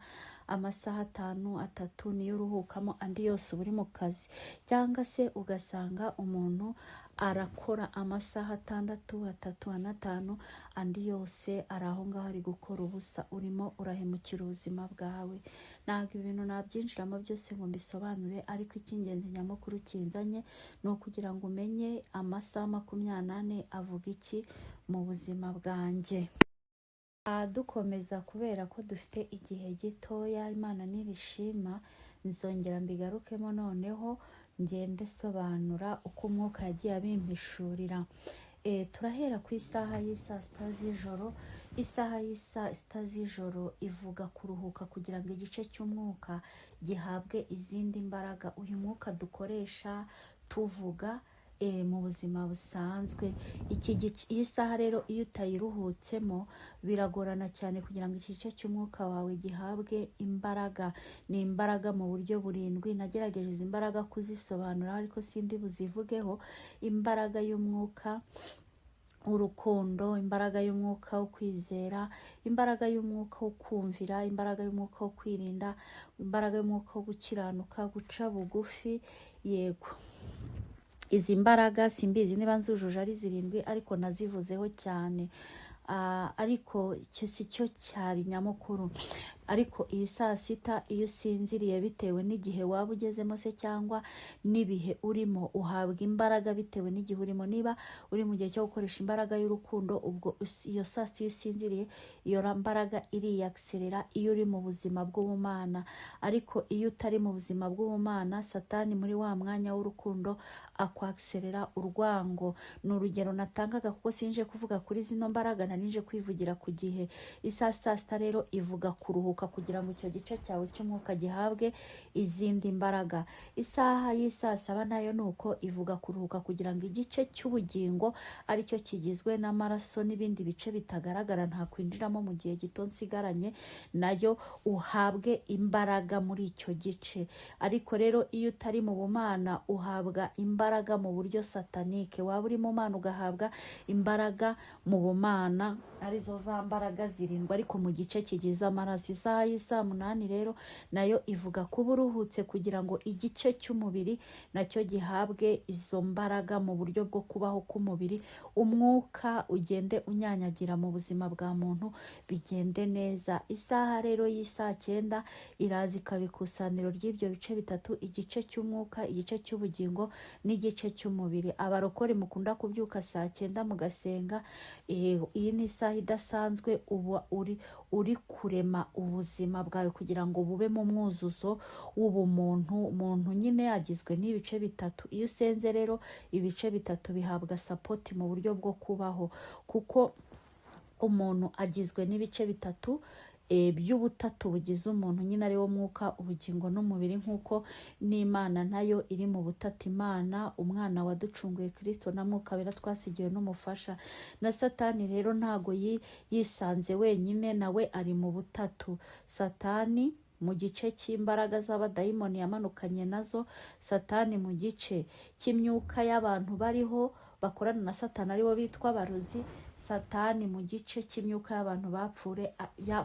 [SPEAKER 3] amasaha 5, 3 niyo uruhukamo, andi yose uba uri mu kazi. Cyangwa se ugasanga umuntu arakora amasaha 6, 3, 5, andi yose ari aho ngaho ari gukora ubusa. Urimo urahemukira ubuzima bwawe. Ntabwo ibintu nabyinjiramo byose ngo mbisobanure, ariko icy'ingenzi nyamukuru kinzanye ni ukugira ngo umenye amasaha 24 avuga iki mu buzima bwanjye. Dukomeza, kubera ko dufite igihe gitoya, Imana nibishima nzongera mbigarukemo, noneho ngende sobanura uko umwuka yagiye abimpishurira. Turahera ku isaha y'isaa sita z'ijoro. Isaha y'isaa sita z'ijoro ivuga kuruhuka kugira ngo igice cy'umwuka gihabwe izindi mbaraga. Uyu mwuka dukoresha tuvuga mu buzima busanzwe, iyi saha rero iyo utayiruhutsemo biragorana cyane kugira ngo iki gice cy'umwuka wawe gihabwe imbaraga. Ni imbaraga mu buryo burindwi. Nagerageje izi mbaraga kuzisobanura ariko sindi buzivugeho. Imbaraga y'umwuka urukundo, imbaraga y'umwuka wo kwizera, imbaraga y'umwuka wo kumvira, imbaraga y'umwuka wo kwirinda, imbaraga y'umwuka wo gukiranuka, guca bugufi. Yego, izi mbaraga simbizi niba nzujuje ari zirindwi, ariko nazivuzeho cyane. Ariko icyo si cyo cyari nyamukuru. Ariko iyi saa sita iyo usinziriye, bitewe n'igihe waba ugezemo se cyangwa n'ibihe urimo, uhabwa imbaraga bitewe n'igihe urimo. Niba uri mu gihe cyo gukoresha imbaraga y'urukundo, ubwo iyo saa sita iyo usinziriye, iyo mbaraga iriyakiserera iyo uri mu buzima bw'ubumana. Ariko iyo utari mu buzima bw'ubumana, Satani muri wa mwanya w'urukundo akwakiserera urwango. Ni urugero natangaga kuko sinje kuvuga kuri zino mbaraga, nari nje kwivugira ku gihe. Isaha saa sita rero ivuga kuruhuka kugira ngo icyo gice cyawe cy'umwuka gihabwe izindi mbaraga. Isaha y'isaa saba nayo ni uko, ivuga kuruhuka kugira ngo igice cy'ubugingo, aricyo kigizwe n'amaraso n'ibindi bice bitagaragara ntakwinjiramo mu gihe gito nsigaranye, nayo uhabwe imbaraga muri icyo gice. Ariko rero iyo utari mu bumana uhabwa imbaraga mu buryo satanike, waba uri mu mana ugahabwa imbaraga mu bumana, arizo za mbaraga zirindwi ariko mu gice kigize amaraso. Isaha y'isaa munani rero nayo ivuga kuba uruhutse kugira ngo igice cy'umubiri nacyo gihabwe izo mbaraga mu buryo bwo kubaho k'umubiri, umwuka ugende unyanyagira mu buzima bwa muntu bigende neza. Isaha rero y'isaa cyenda iraza ikaba ikusaniro ry'ibyo bice bitatu: igice cy'umwuka, igice cy'ubugingo n'igice cy'umubiri. Abarokore mukunda kubyuka saa cyenda mugasenga, iyi ni isaha idasanzwe, uba uri kurema ubuzima bwawe kugira ngo bube mu mwuzuzo w'ubumuntu. Umuntu nyine agizwe n'ibice bitatu. Iyo usenze rero, ibice bitatu bihabwa support mu buryo bwo kubaho, kuko umuntu agizwe n'ibice bitatu by'ubutatu bugize umuntu nyine, ari wo mwuka, ubugingo n'umubiri, nk'uko n'Imana nayo iri mu butatu: Imana umwana waducunguye Kirisito na Mwuka Wera twasigiwe n'umufasha. Na Satani rero ntago yisanze wenyine, nawe ari mu butatu. Satani mu gice cy'imbaraga z'abadayimoni yamanukanye nazo, Satani mu gice cy'imyuka y'abantu bariho bakorana na Satani aribo bitwa abarozi, Satani mu gice cy'imyuka y'abantu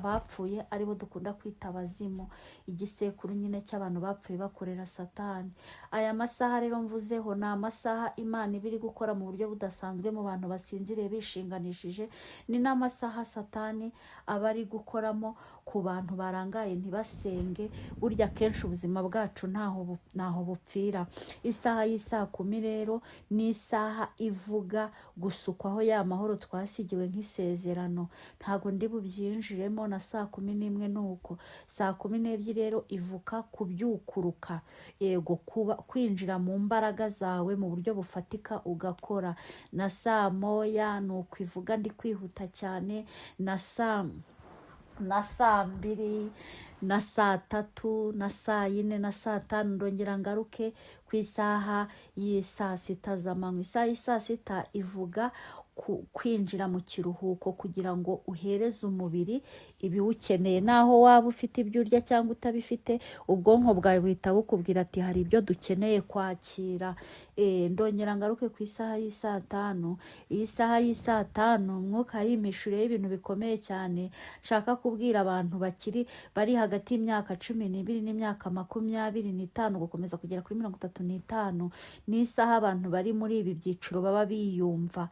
[SPEAKER 3] bapfuye aribo dukunda kwita abazimu, igisekuru nyine cy'abantu bapfuye bakorera Satani. Aya masaha rero mvuzeho ni amasaha Imana iba iri gukora mu buryo budasanzwe mu bantu basinziriye bishinganishije. Ni n'amasaha Satani aba ari gukoramo ku bantu barangaye ntibasenge. Burya akenshi ubuzima bwacu ntaho bupfira. Isaha y'isaa kumi rero ni isaha ivuga gusukwaho ya mahoro twasigiwe. nasigiwe nk'isezerano. Ntabwo ndi bubyinjiremo. Na 11:00 ni uko. 12:00 rero ivuka kubyukuruka, yego, kuba kwinjira mu mbaraga zawe mu buryo bufatika ugakora. Na 1:00 ni uko ivuga, ndi kwihuta cyane. Na 2:00 na 3:00 na 4:00 na 5:00, ndongera ngaruke ku isaha y'isaa sita z'amanywa. Isaha y'isaa sita ivuga kwinjira mu kiruhuko kugira ngo uhereze umubiri ibiwukeneye. Naho waba ufite ibyo urya cyangwa utabifite, ubwonko bwawe buhita bukubwira ati: "Hari ibyo dukeneye kwakira." Ndongera ngaruke ku isaha y'isaa tanu. Iyi saha y'isaa tanu Umwuka yimpishuriyeho ibintu bikomeye cyane nshaka kubwira abantu bakiri bari hagati y'imyaka 12 n'imyaka 25 gukomeza kugera kuri 35. Ni isaha abantu bari muri ibi byiciro baba biyumva.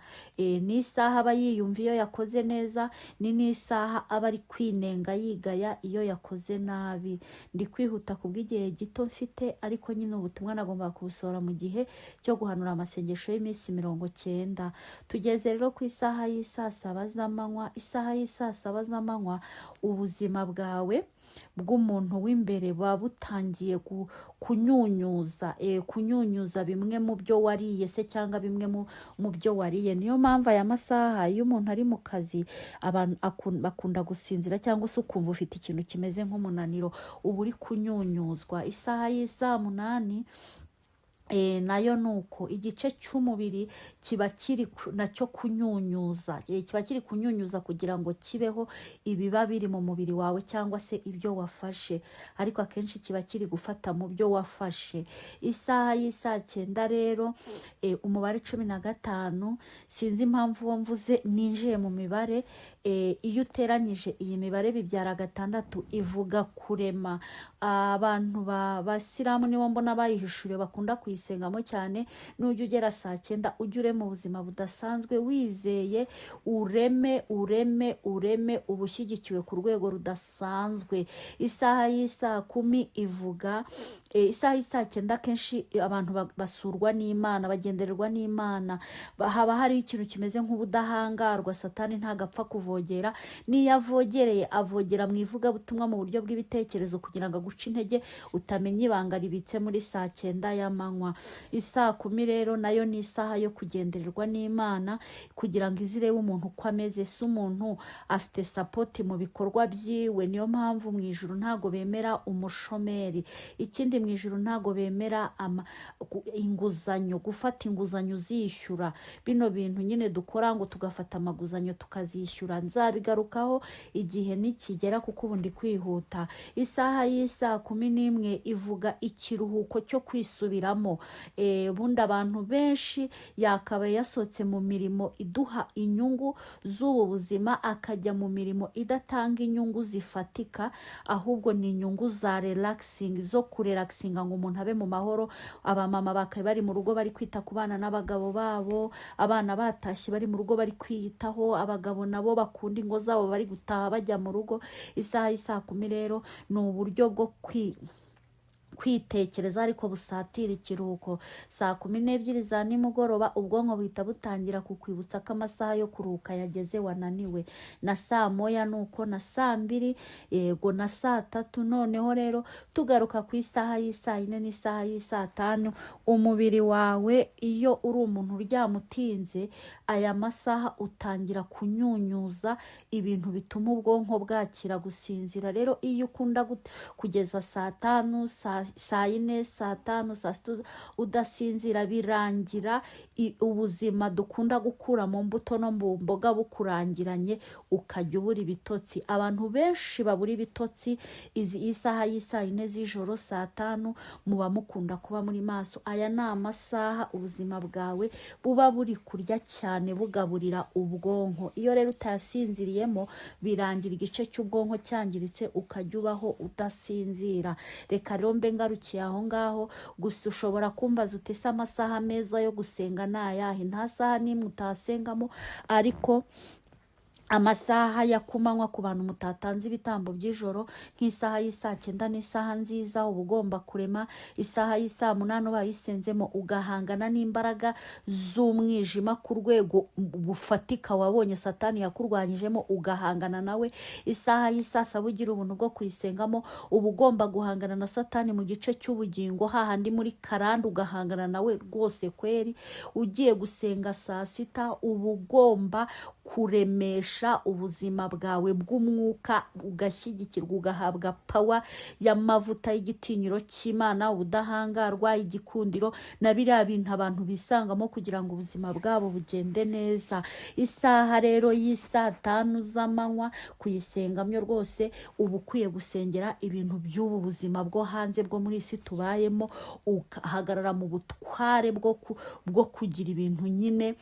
[SPEAKER 3] Ni isaha aba yiyumva iyo yakoze neza, ni n'isaha aba ari kwinenga yigaya iyo yakoze nabi. Ndi kwihuta kubw'igihe gito mfite, ariko nyine ubutumwa nagombaga kubusohora mu gihe cyo guhanura amasengesho y'iminsi 90. Tugeze rero ku isaha y'isaa saba z'amanywa. Isaha y'isaa saba z'amanywa, ubuzima bwawe bw'umuntu w'imbere buba butangiye kunyunyuza bimwe mu byo wariye se cyangwa bimwe mu byo wariye. Niyo mpamvu aya masaha iyo umuntu ari mu kazi, abantu bakunda gusinzira, cyangwa se ukumva ufite ikintu kimeze nk'umunaniro, uba uri kunyunyuzwa. Isaha y'isaa munani nayo ni uko, igice cy'umubiri kiba kiri nacyo kunyunyuza, kiba kiri kunyunyuza kugira ngo kibeho ibiba biri mu mubiri wawe cyangwa se ibyo wafashe, ariko akenshi kiba kiri gufata mu byo wafashe. Isaha y'isaa cyenda rero, umubare 15, sinzi impamvu uwo mvuze ninjiye mu mibare. Iyo uteranyije iyi mibare bibyara 6, ivuga kurema. Abantu basilamu nibo mbona bayihishuriye, bakunda kuyisengamo cyane. Nujya ugera saa cyenda, ujye urema ubuzima budasanzwe wizeye, ureme, ureme, ureme, uba ushyigikiwe ku rwego rudasanzwe. Isaha y'isaa kumi ivuga isaha y'isaa cyenda akenshi abantu basurwa n'Imana, bagendererwa n'Imana. Haba hariho ikintu kimeze nk'ubudahangarwa, Satani ntabwo apfa kuvogera. N'iyo avogereye, avogera mu ivugabutumwa mu buryo bw'ibitekerezo kugira ngo aguce intege, utamenya ibanga ribitse muri saa cyenda y'amanywa. Isaa kumi rero nayo ni isaha yo kugendererwa n'Imana kugira ngo ize irebe umuntu uko ameze, si umuntu afite support mu bikorwa byiwe. Niyo mpamvu mu ijuru ntabwo bemera umushomeri. Ikindi, mu ijuru ntabwo bemera inguzanyo, gufata inguzanyo uzishyura. Bino bintu nyine dukora ngo tugafata amaguzanyo tukazishyura, nzabigarukaho igihe nikigera kuko ubu ndi kwihuta. Isaha y'isaa 11 ivuga ikiruhuko cyo kwisubiramo. Ubundi abantu benshi yakabaye yasohotse mu mirimo iduha inyungu z'ubu buzima, akajya mu mirimo idatanga inyungu zifatika, ahubwo ni inyungu za relaxing, zo kurelaxinga ngo umuntu abe mu mahoro. Abamama bakaba bari mu rugo bari kwita ku bana n'abagabo babo, abana batashye bari mu rugo bari kwiyitaho, abagabo nabo bakunda ingo zabo bari gutaha bajya mu rugo. Isaha y'isaa kumi rero ni uburyo bwo kwitekereza ariko busatira ikiruhuko. 12:00 za nimugoroba, ubwonko buhita butangira kukwibutsa ko amasaha yo kuruhuka yageze, wananiwe. Na 1:00 nuko, na 2:00, yego, na 3:00. Noneho rero tugaruka ku isaha y'isaa yine n'isaha y'isaa tanu. Umubiri wawe, iyo uri umuntu uryama utinze, aya masaha utangira kunyunyuza ibintu bituma ubwonko bwakira gusinzira. Rero iyo ukunda kugeza 5:00, 4:00, 5:00, 6:00 udasinzira, birangira ubuzima dukunda gukura mu mbuto no mu mboga bukurangiranye, ukajya ubura ibitotsi. Abantu benshi babura ibitotsi izi isaha y'isaa yine z'ijoro, 5:00, muba mukunda kuba muri maso. Aya ni amasaha ubuzima bwawe buba buri kurya cyane, bugaburira ubwonko. Iyo rero utayasinziriyemo, birangira igice cy'ubwonko cyangiritse, ukajya ubaho udasinzira. Reka rero mbe ngarukiye aho ngaho. Gusa ushobora kumbaza uti: "Ese amasaha meza yo gusenga ni ayahe?" Nta saha n'imwe utasengamo, ariko Amasaha ya kumanywa ku bantu mutatanze ibitambo by'ijoro, nk'isaha y'isaa 9 n'isaha nziza uba ugomba kurema. Isaha y'isaa 8 ubaye uyisenzemo, ugahangana n'imbaraga z'umwijima ku rwego bufatika wabonye Satani yakurwanyijemo, ugahangana nawe. Isaha y'isaa 7 ugira ubuntu bwo kuyisengamo, uba ugomba guhangana na Satani mu gice cy'ubugingo, hahandi muri karande, ugahangana nawe rwose kweri. Ugiye gusenga saa 6, uba ugomba kuremesha ubuzima bwawe bw'umwuka, ugashyigikirwa, ugahabwa power y'amavuta y'igitinyiro cy'Imana, ubudahangarwa, igikundiro na biriya bintu abantu bisangamo kugira ngo ubuzima bwabo bugende neza. Isaha rero y'isaa 5 z'amanywa kuyisengamyo rwose, uba ukwiye gusengera ibintu by'ubu buzima bwo hanze, bwo muri isi tubayemo, ugahagarara mu butware bwo kugira ibintu nyine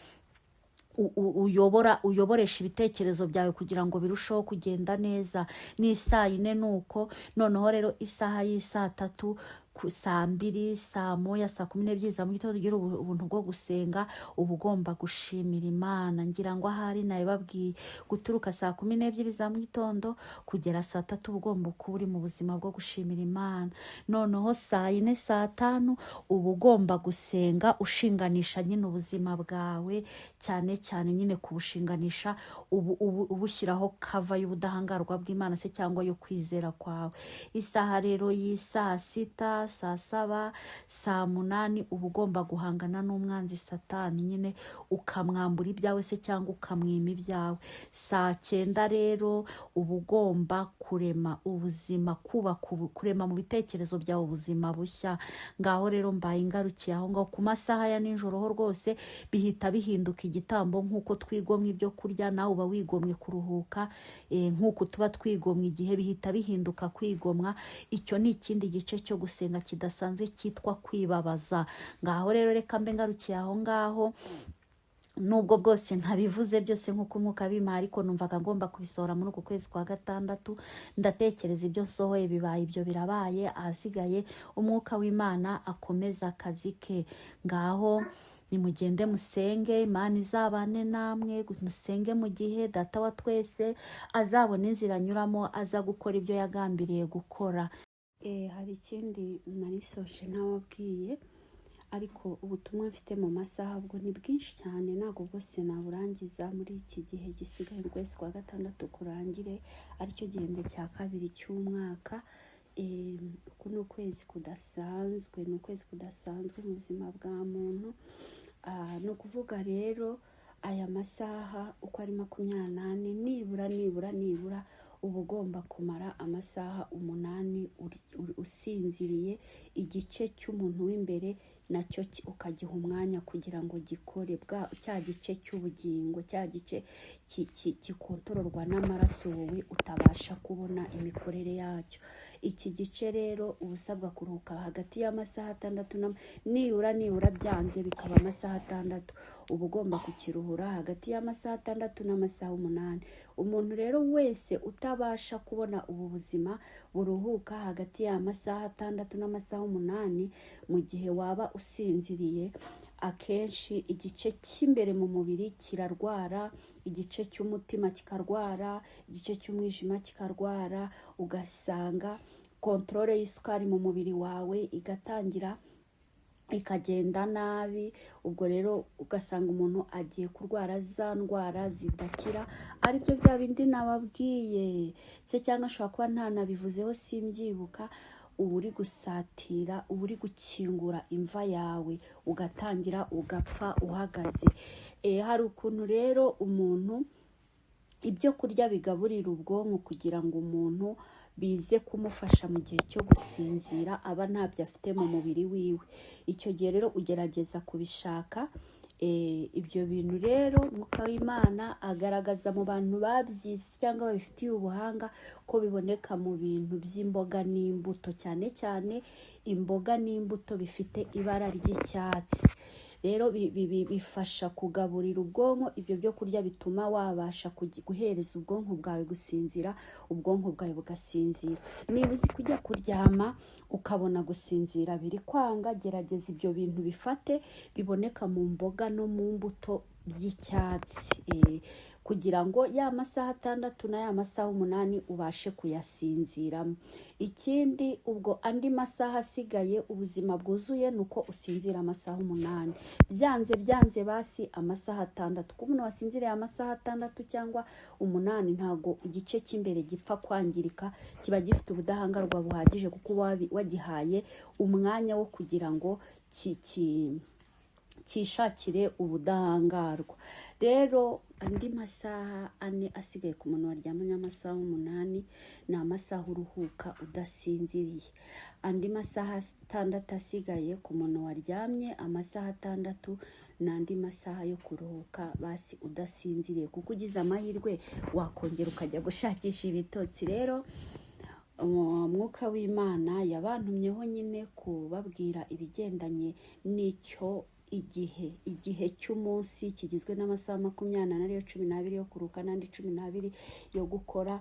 [SPEAKER 3] uyobora, uyoboresha ibitekerezo byawe kugira ngo birusheho kugenda neza. Ni saa 4 ni uko. Noneho rero isaha y'isaa 3, ku saa 2, saa 1, saa 12 za mu gitondo, ugira ubuntu bwo gusenga, uba ugomba gushimira Imana. Ngira ngo ahari nabibabwiye, guturuka saa 12 za mu gitondo kugera saa 3 uba ugomba kuba uri mu buzima bwo gushimira Imana. Noneho saa 4, saa 5 uba ugomba gusenga ushinganisha nyine ubuzima bwawe, cyane cyane nyine kubushinganisha, ubu ubushyiraho cover y'ubudahangarwa bw'Imana se cyangwa yo kwizera kwawe. Isaha rero y'isaa 6, saa 7, saa 8 uba ugomba guhangana n'umwanzi Satani nyine, ukamwambura ibyawe se cyangwa ukamwima ibyawe. Saa 9 rero uba ugomba kurema ubuzima, kubaka kurema mu bitekerezo byawe ubuzima bushya. Ngaho rero mbaye ingarukiye aho ngaho. Ku masaha ya nijoro ho rwose bihita bihinduka igitambo, nk'uko twigomwa ibyo kurya, nawe uba wigomwe kuruhuka, nk'uko tuba twigomwa igihe, bihita bihinduka kwigomwa. Icyo ni ikindi gice cyo gusenga kidasanzwe cyitwa kwibabaza. Ngaho rero reka mbe ngarukiye aho ngaho, nubwo bwose ntabivuze byose nk'uko umwuka bimpa, ariko numvaga ngomba kubisohora muri uku kwezi kwa gatandatu. Ndatekereza ibyo nsohoye bibaye ibyo, birabaye. Ahasigaye umwuka w'Imana akomeza akazi ke. Ngaho nimugende musenge, Imana izabane namwe. Musenge mu gihe Data wa twese azabona inzira anyuramo aza gukora ibyo yagambiriye gukora.
[SPEAKER 1] Hari ikindi narisoje ntababwiye, ariko ubutumwa mfite mu masaha bwo ni bwinshi cyane, ntabwo bwose naburangiza muri iki gihe gisigaye mu kwezi kwa gatandatu kurangire, aricyo gihembwe cya kabiri cy'umwaka. Uku ni ukwezi kudasanzwe, ni ukwezi kudasanzwe mu buzima bwa muntu. Ni ukuvuga rero aya masaha uko ari 24, nibura nibura nibura uba ugomba kumara amasaha 8 usinziriye. Igice cy'umuntu w'imbere nacyo ukagiha umwanya kugira ngo gikore, bwa cya gice cy'ubugingo, cya gice gikontororwa n'amaraso wowe utabasha kubona imikorere yacyo. Iki gice rero uba usabwa kuruhuka hagati y'amasaha 6 na nibura nibura, byanze bikaba amasaha 6, uba ugomba kukiruhura hagati y'amasaha 6 n'amasaha 8. Umuntu rero wese utabasha kubona ubu buzima buruhuka hagati y'amasaha 6 n'amasaha 8, mu gihe waba usinziriye, akenshi igice cy'imbere mu mubiri kirarwara, igice cy'umutima kikarwara, igice cy'umwijima kikarwara, ugasanga contrôle y'isukari mu mubiri wawe igatangira ikagenda nabi. Ubwo rero ugasanga umuntu agiye kurwara za ndwara zidakira, aribyo bya bindi nababwiye se, cyangwa ashobora kuba ntanabivuzeho simbyibuka. Uba uri gusatira, uba uri gukingura imva yawe, ugatangira ugapfa uhagaze. Hari ukuntu rero umuntu ibyo kurya bigaburira ubwonko kugira ngo umuntu bize kumufasha mu gihe cyo gusinzira, aba ntabyo afite mu mubiri wiwe. Icyo gihe rero ugerageza kubishaka. Ibyo bintu rero Umwuka w'Imana agaragaza mu bantu babyize cyangwa babifitiye ubuhanga ko biboneka mu bintu by'imboga n'imbuto, cyane cyane imboga n'imbuto bifite ibara ry'icyatsi. Rero bifasha kugaburira ubwonko. Ibyo byo kurya bituma wabasha guhereza ubwonko bwawe gusinzira, ubwonko bwawe bugasinzira. Niba uzi kujya kuryama ukabona gusinzira biri kwanga, gerageza ibyo bintu bifate biboneka mu mboga no mu mbuto. by'icyatsi, kugira ngo ya masaha 6 na ya masaha 8 ubashe kuyasinziramo. Ikindi, ubwo andi masaha asigaye, ubuzima bwuzuye ni uko usinzira amasaha 8, byanze byanze basi amasaha 6, kuko umuntu wasinziriye amasaha 6 cyangwa 8 ntabwo igice cy'imbere gipfa kwangirika, kiba gifite ubudahangarwa buhagije, kuko wagihaye umwanya wo kugira ngo cyishakire ubudahangarwa. Rero andi masaha 4 asigaye ku muntu waryamanye amasaha 8 ni amasaha uruhuka udasinziriye. Andi masaha 6 asigaye ku muntu waryamye amasaha 6 ni andi masaha yo kuruhuka basi udasinziriye, kuko ugize amahirwe wakongera ukajya gushakisha ibitotsi. Rero Umwuka w'Imana yabantumyeho nyine kubabwira ibigendanye n'icyo igihe cy'umunsi kigizwe n'amasaha 24, ariyo 12 yo kuruhuka n'andi 12 yo gukora,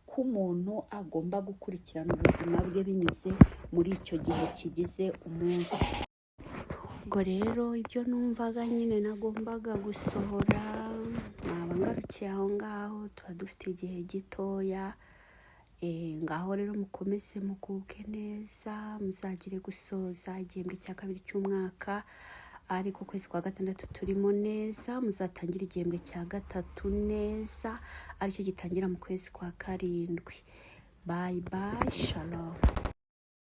[SPEAKER 1] ko umuntu agomba gukurikirana ubuzima bwe binyuze muri icyo gihe kigize umunsi. Ubwo rero ibyo numvaga nyine nagombaga gusohora naba ngarukiye aho ngaho, tuba dufite igihe gitoya. Ngaho rero mukomeze mugubwe neza, muzagire gusoza igihembwe cya kabiri cy'umwaka, ariko ukwezi kwa gatandatu turimo neza, muzatangire igihembwe cya gatatu neza, aricyo gitangira mu kwezi kwa karindwi. Bye bye, shalom.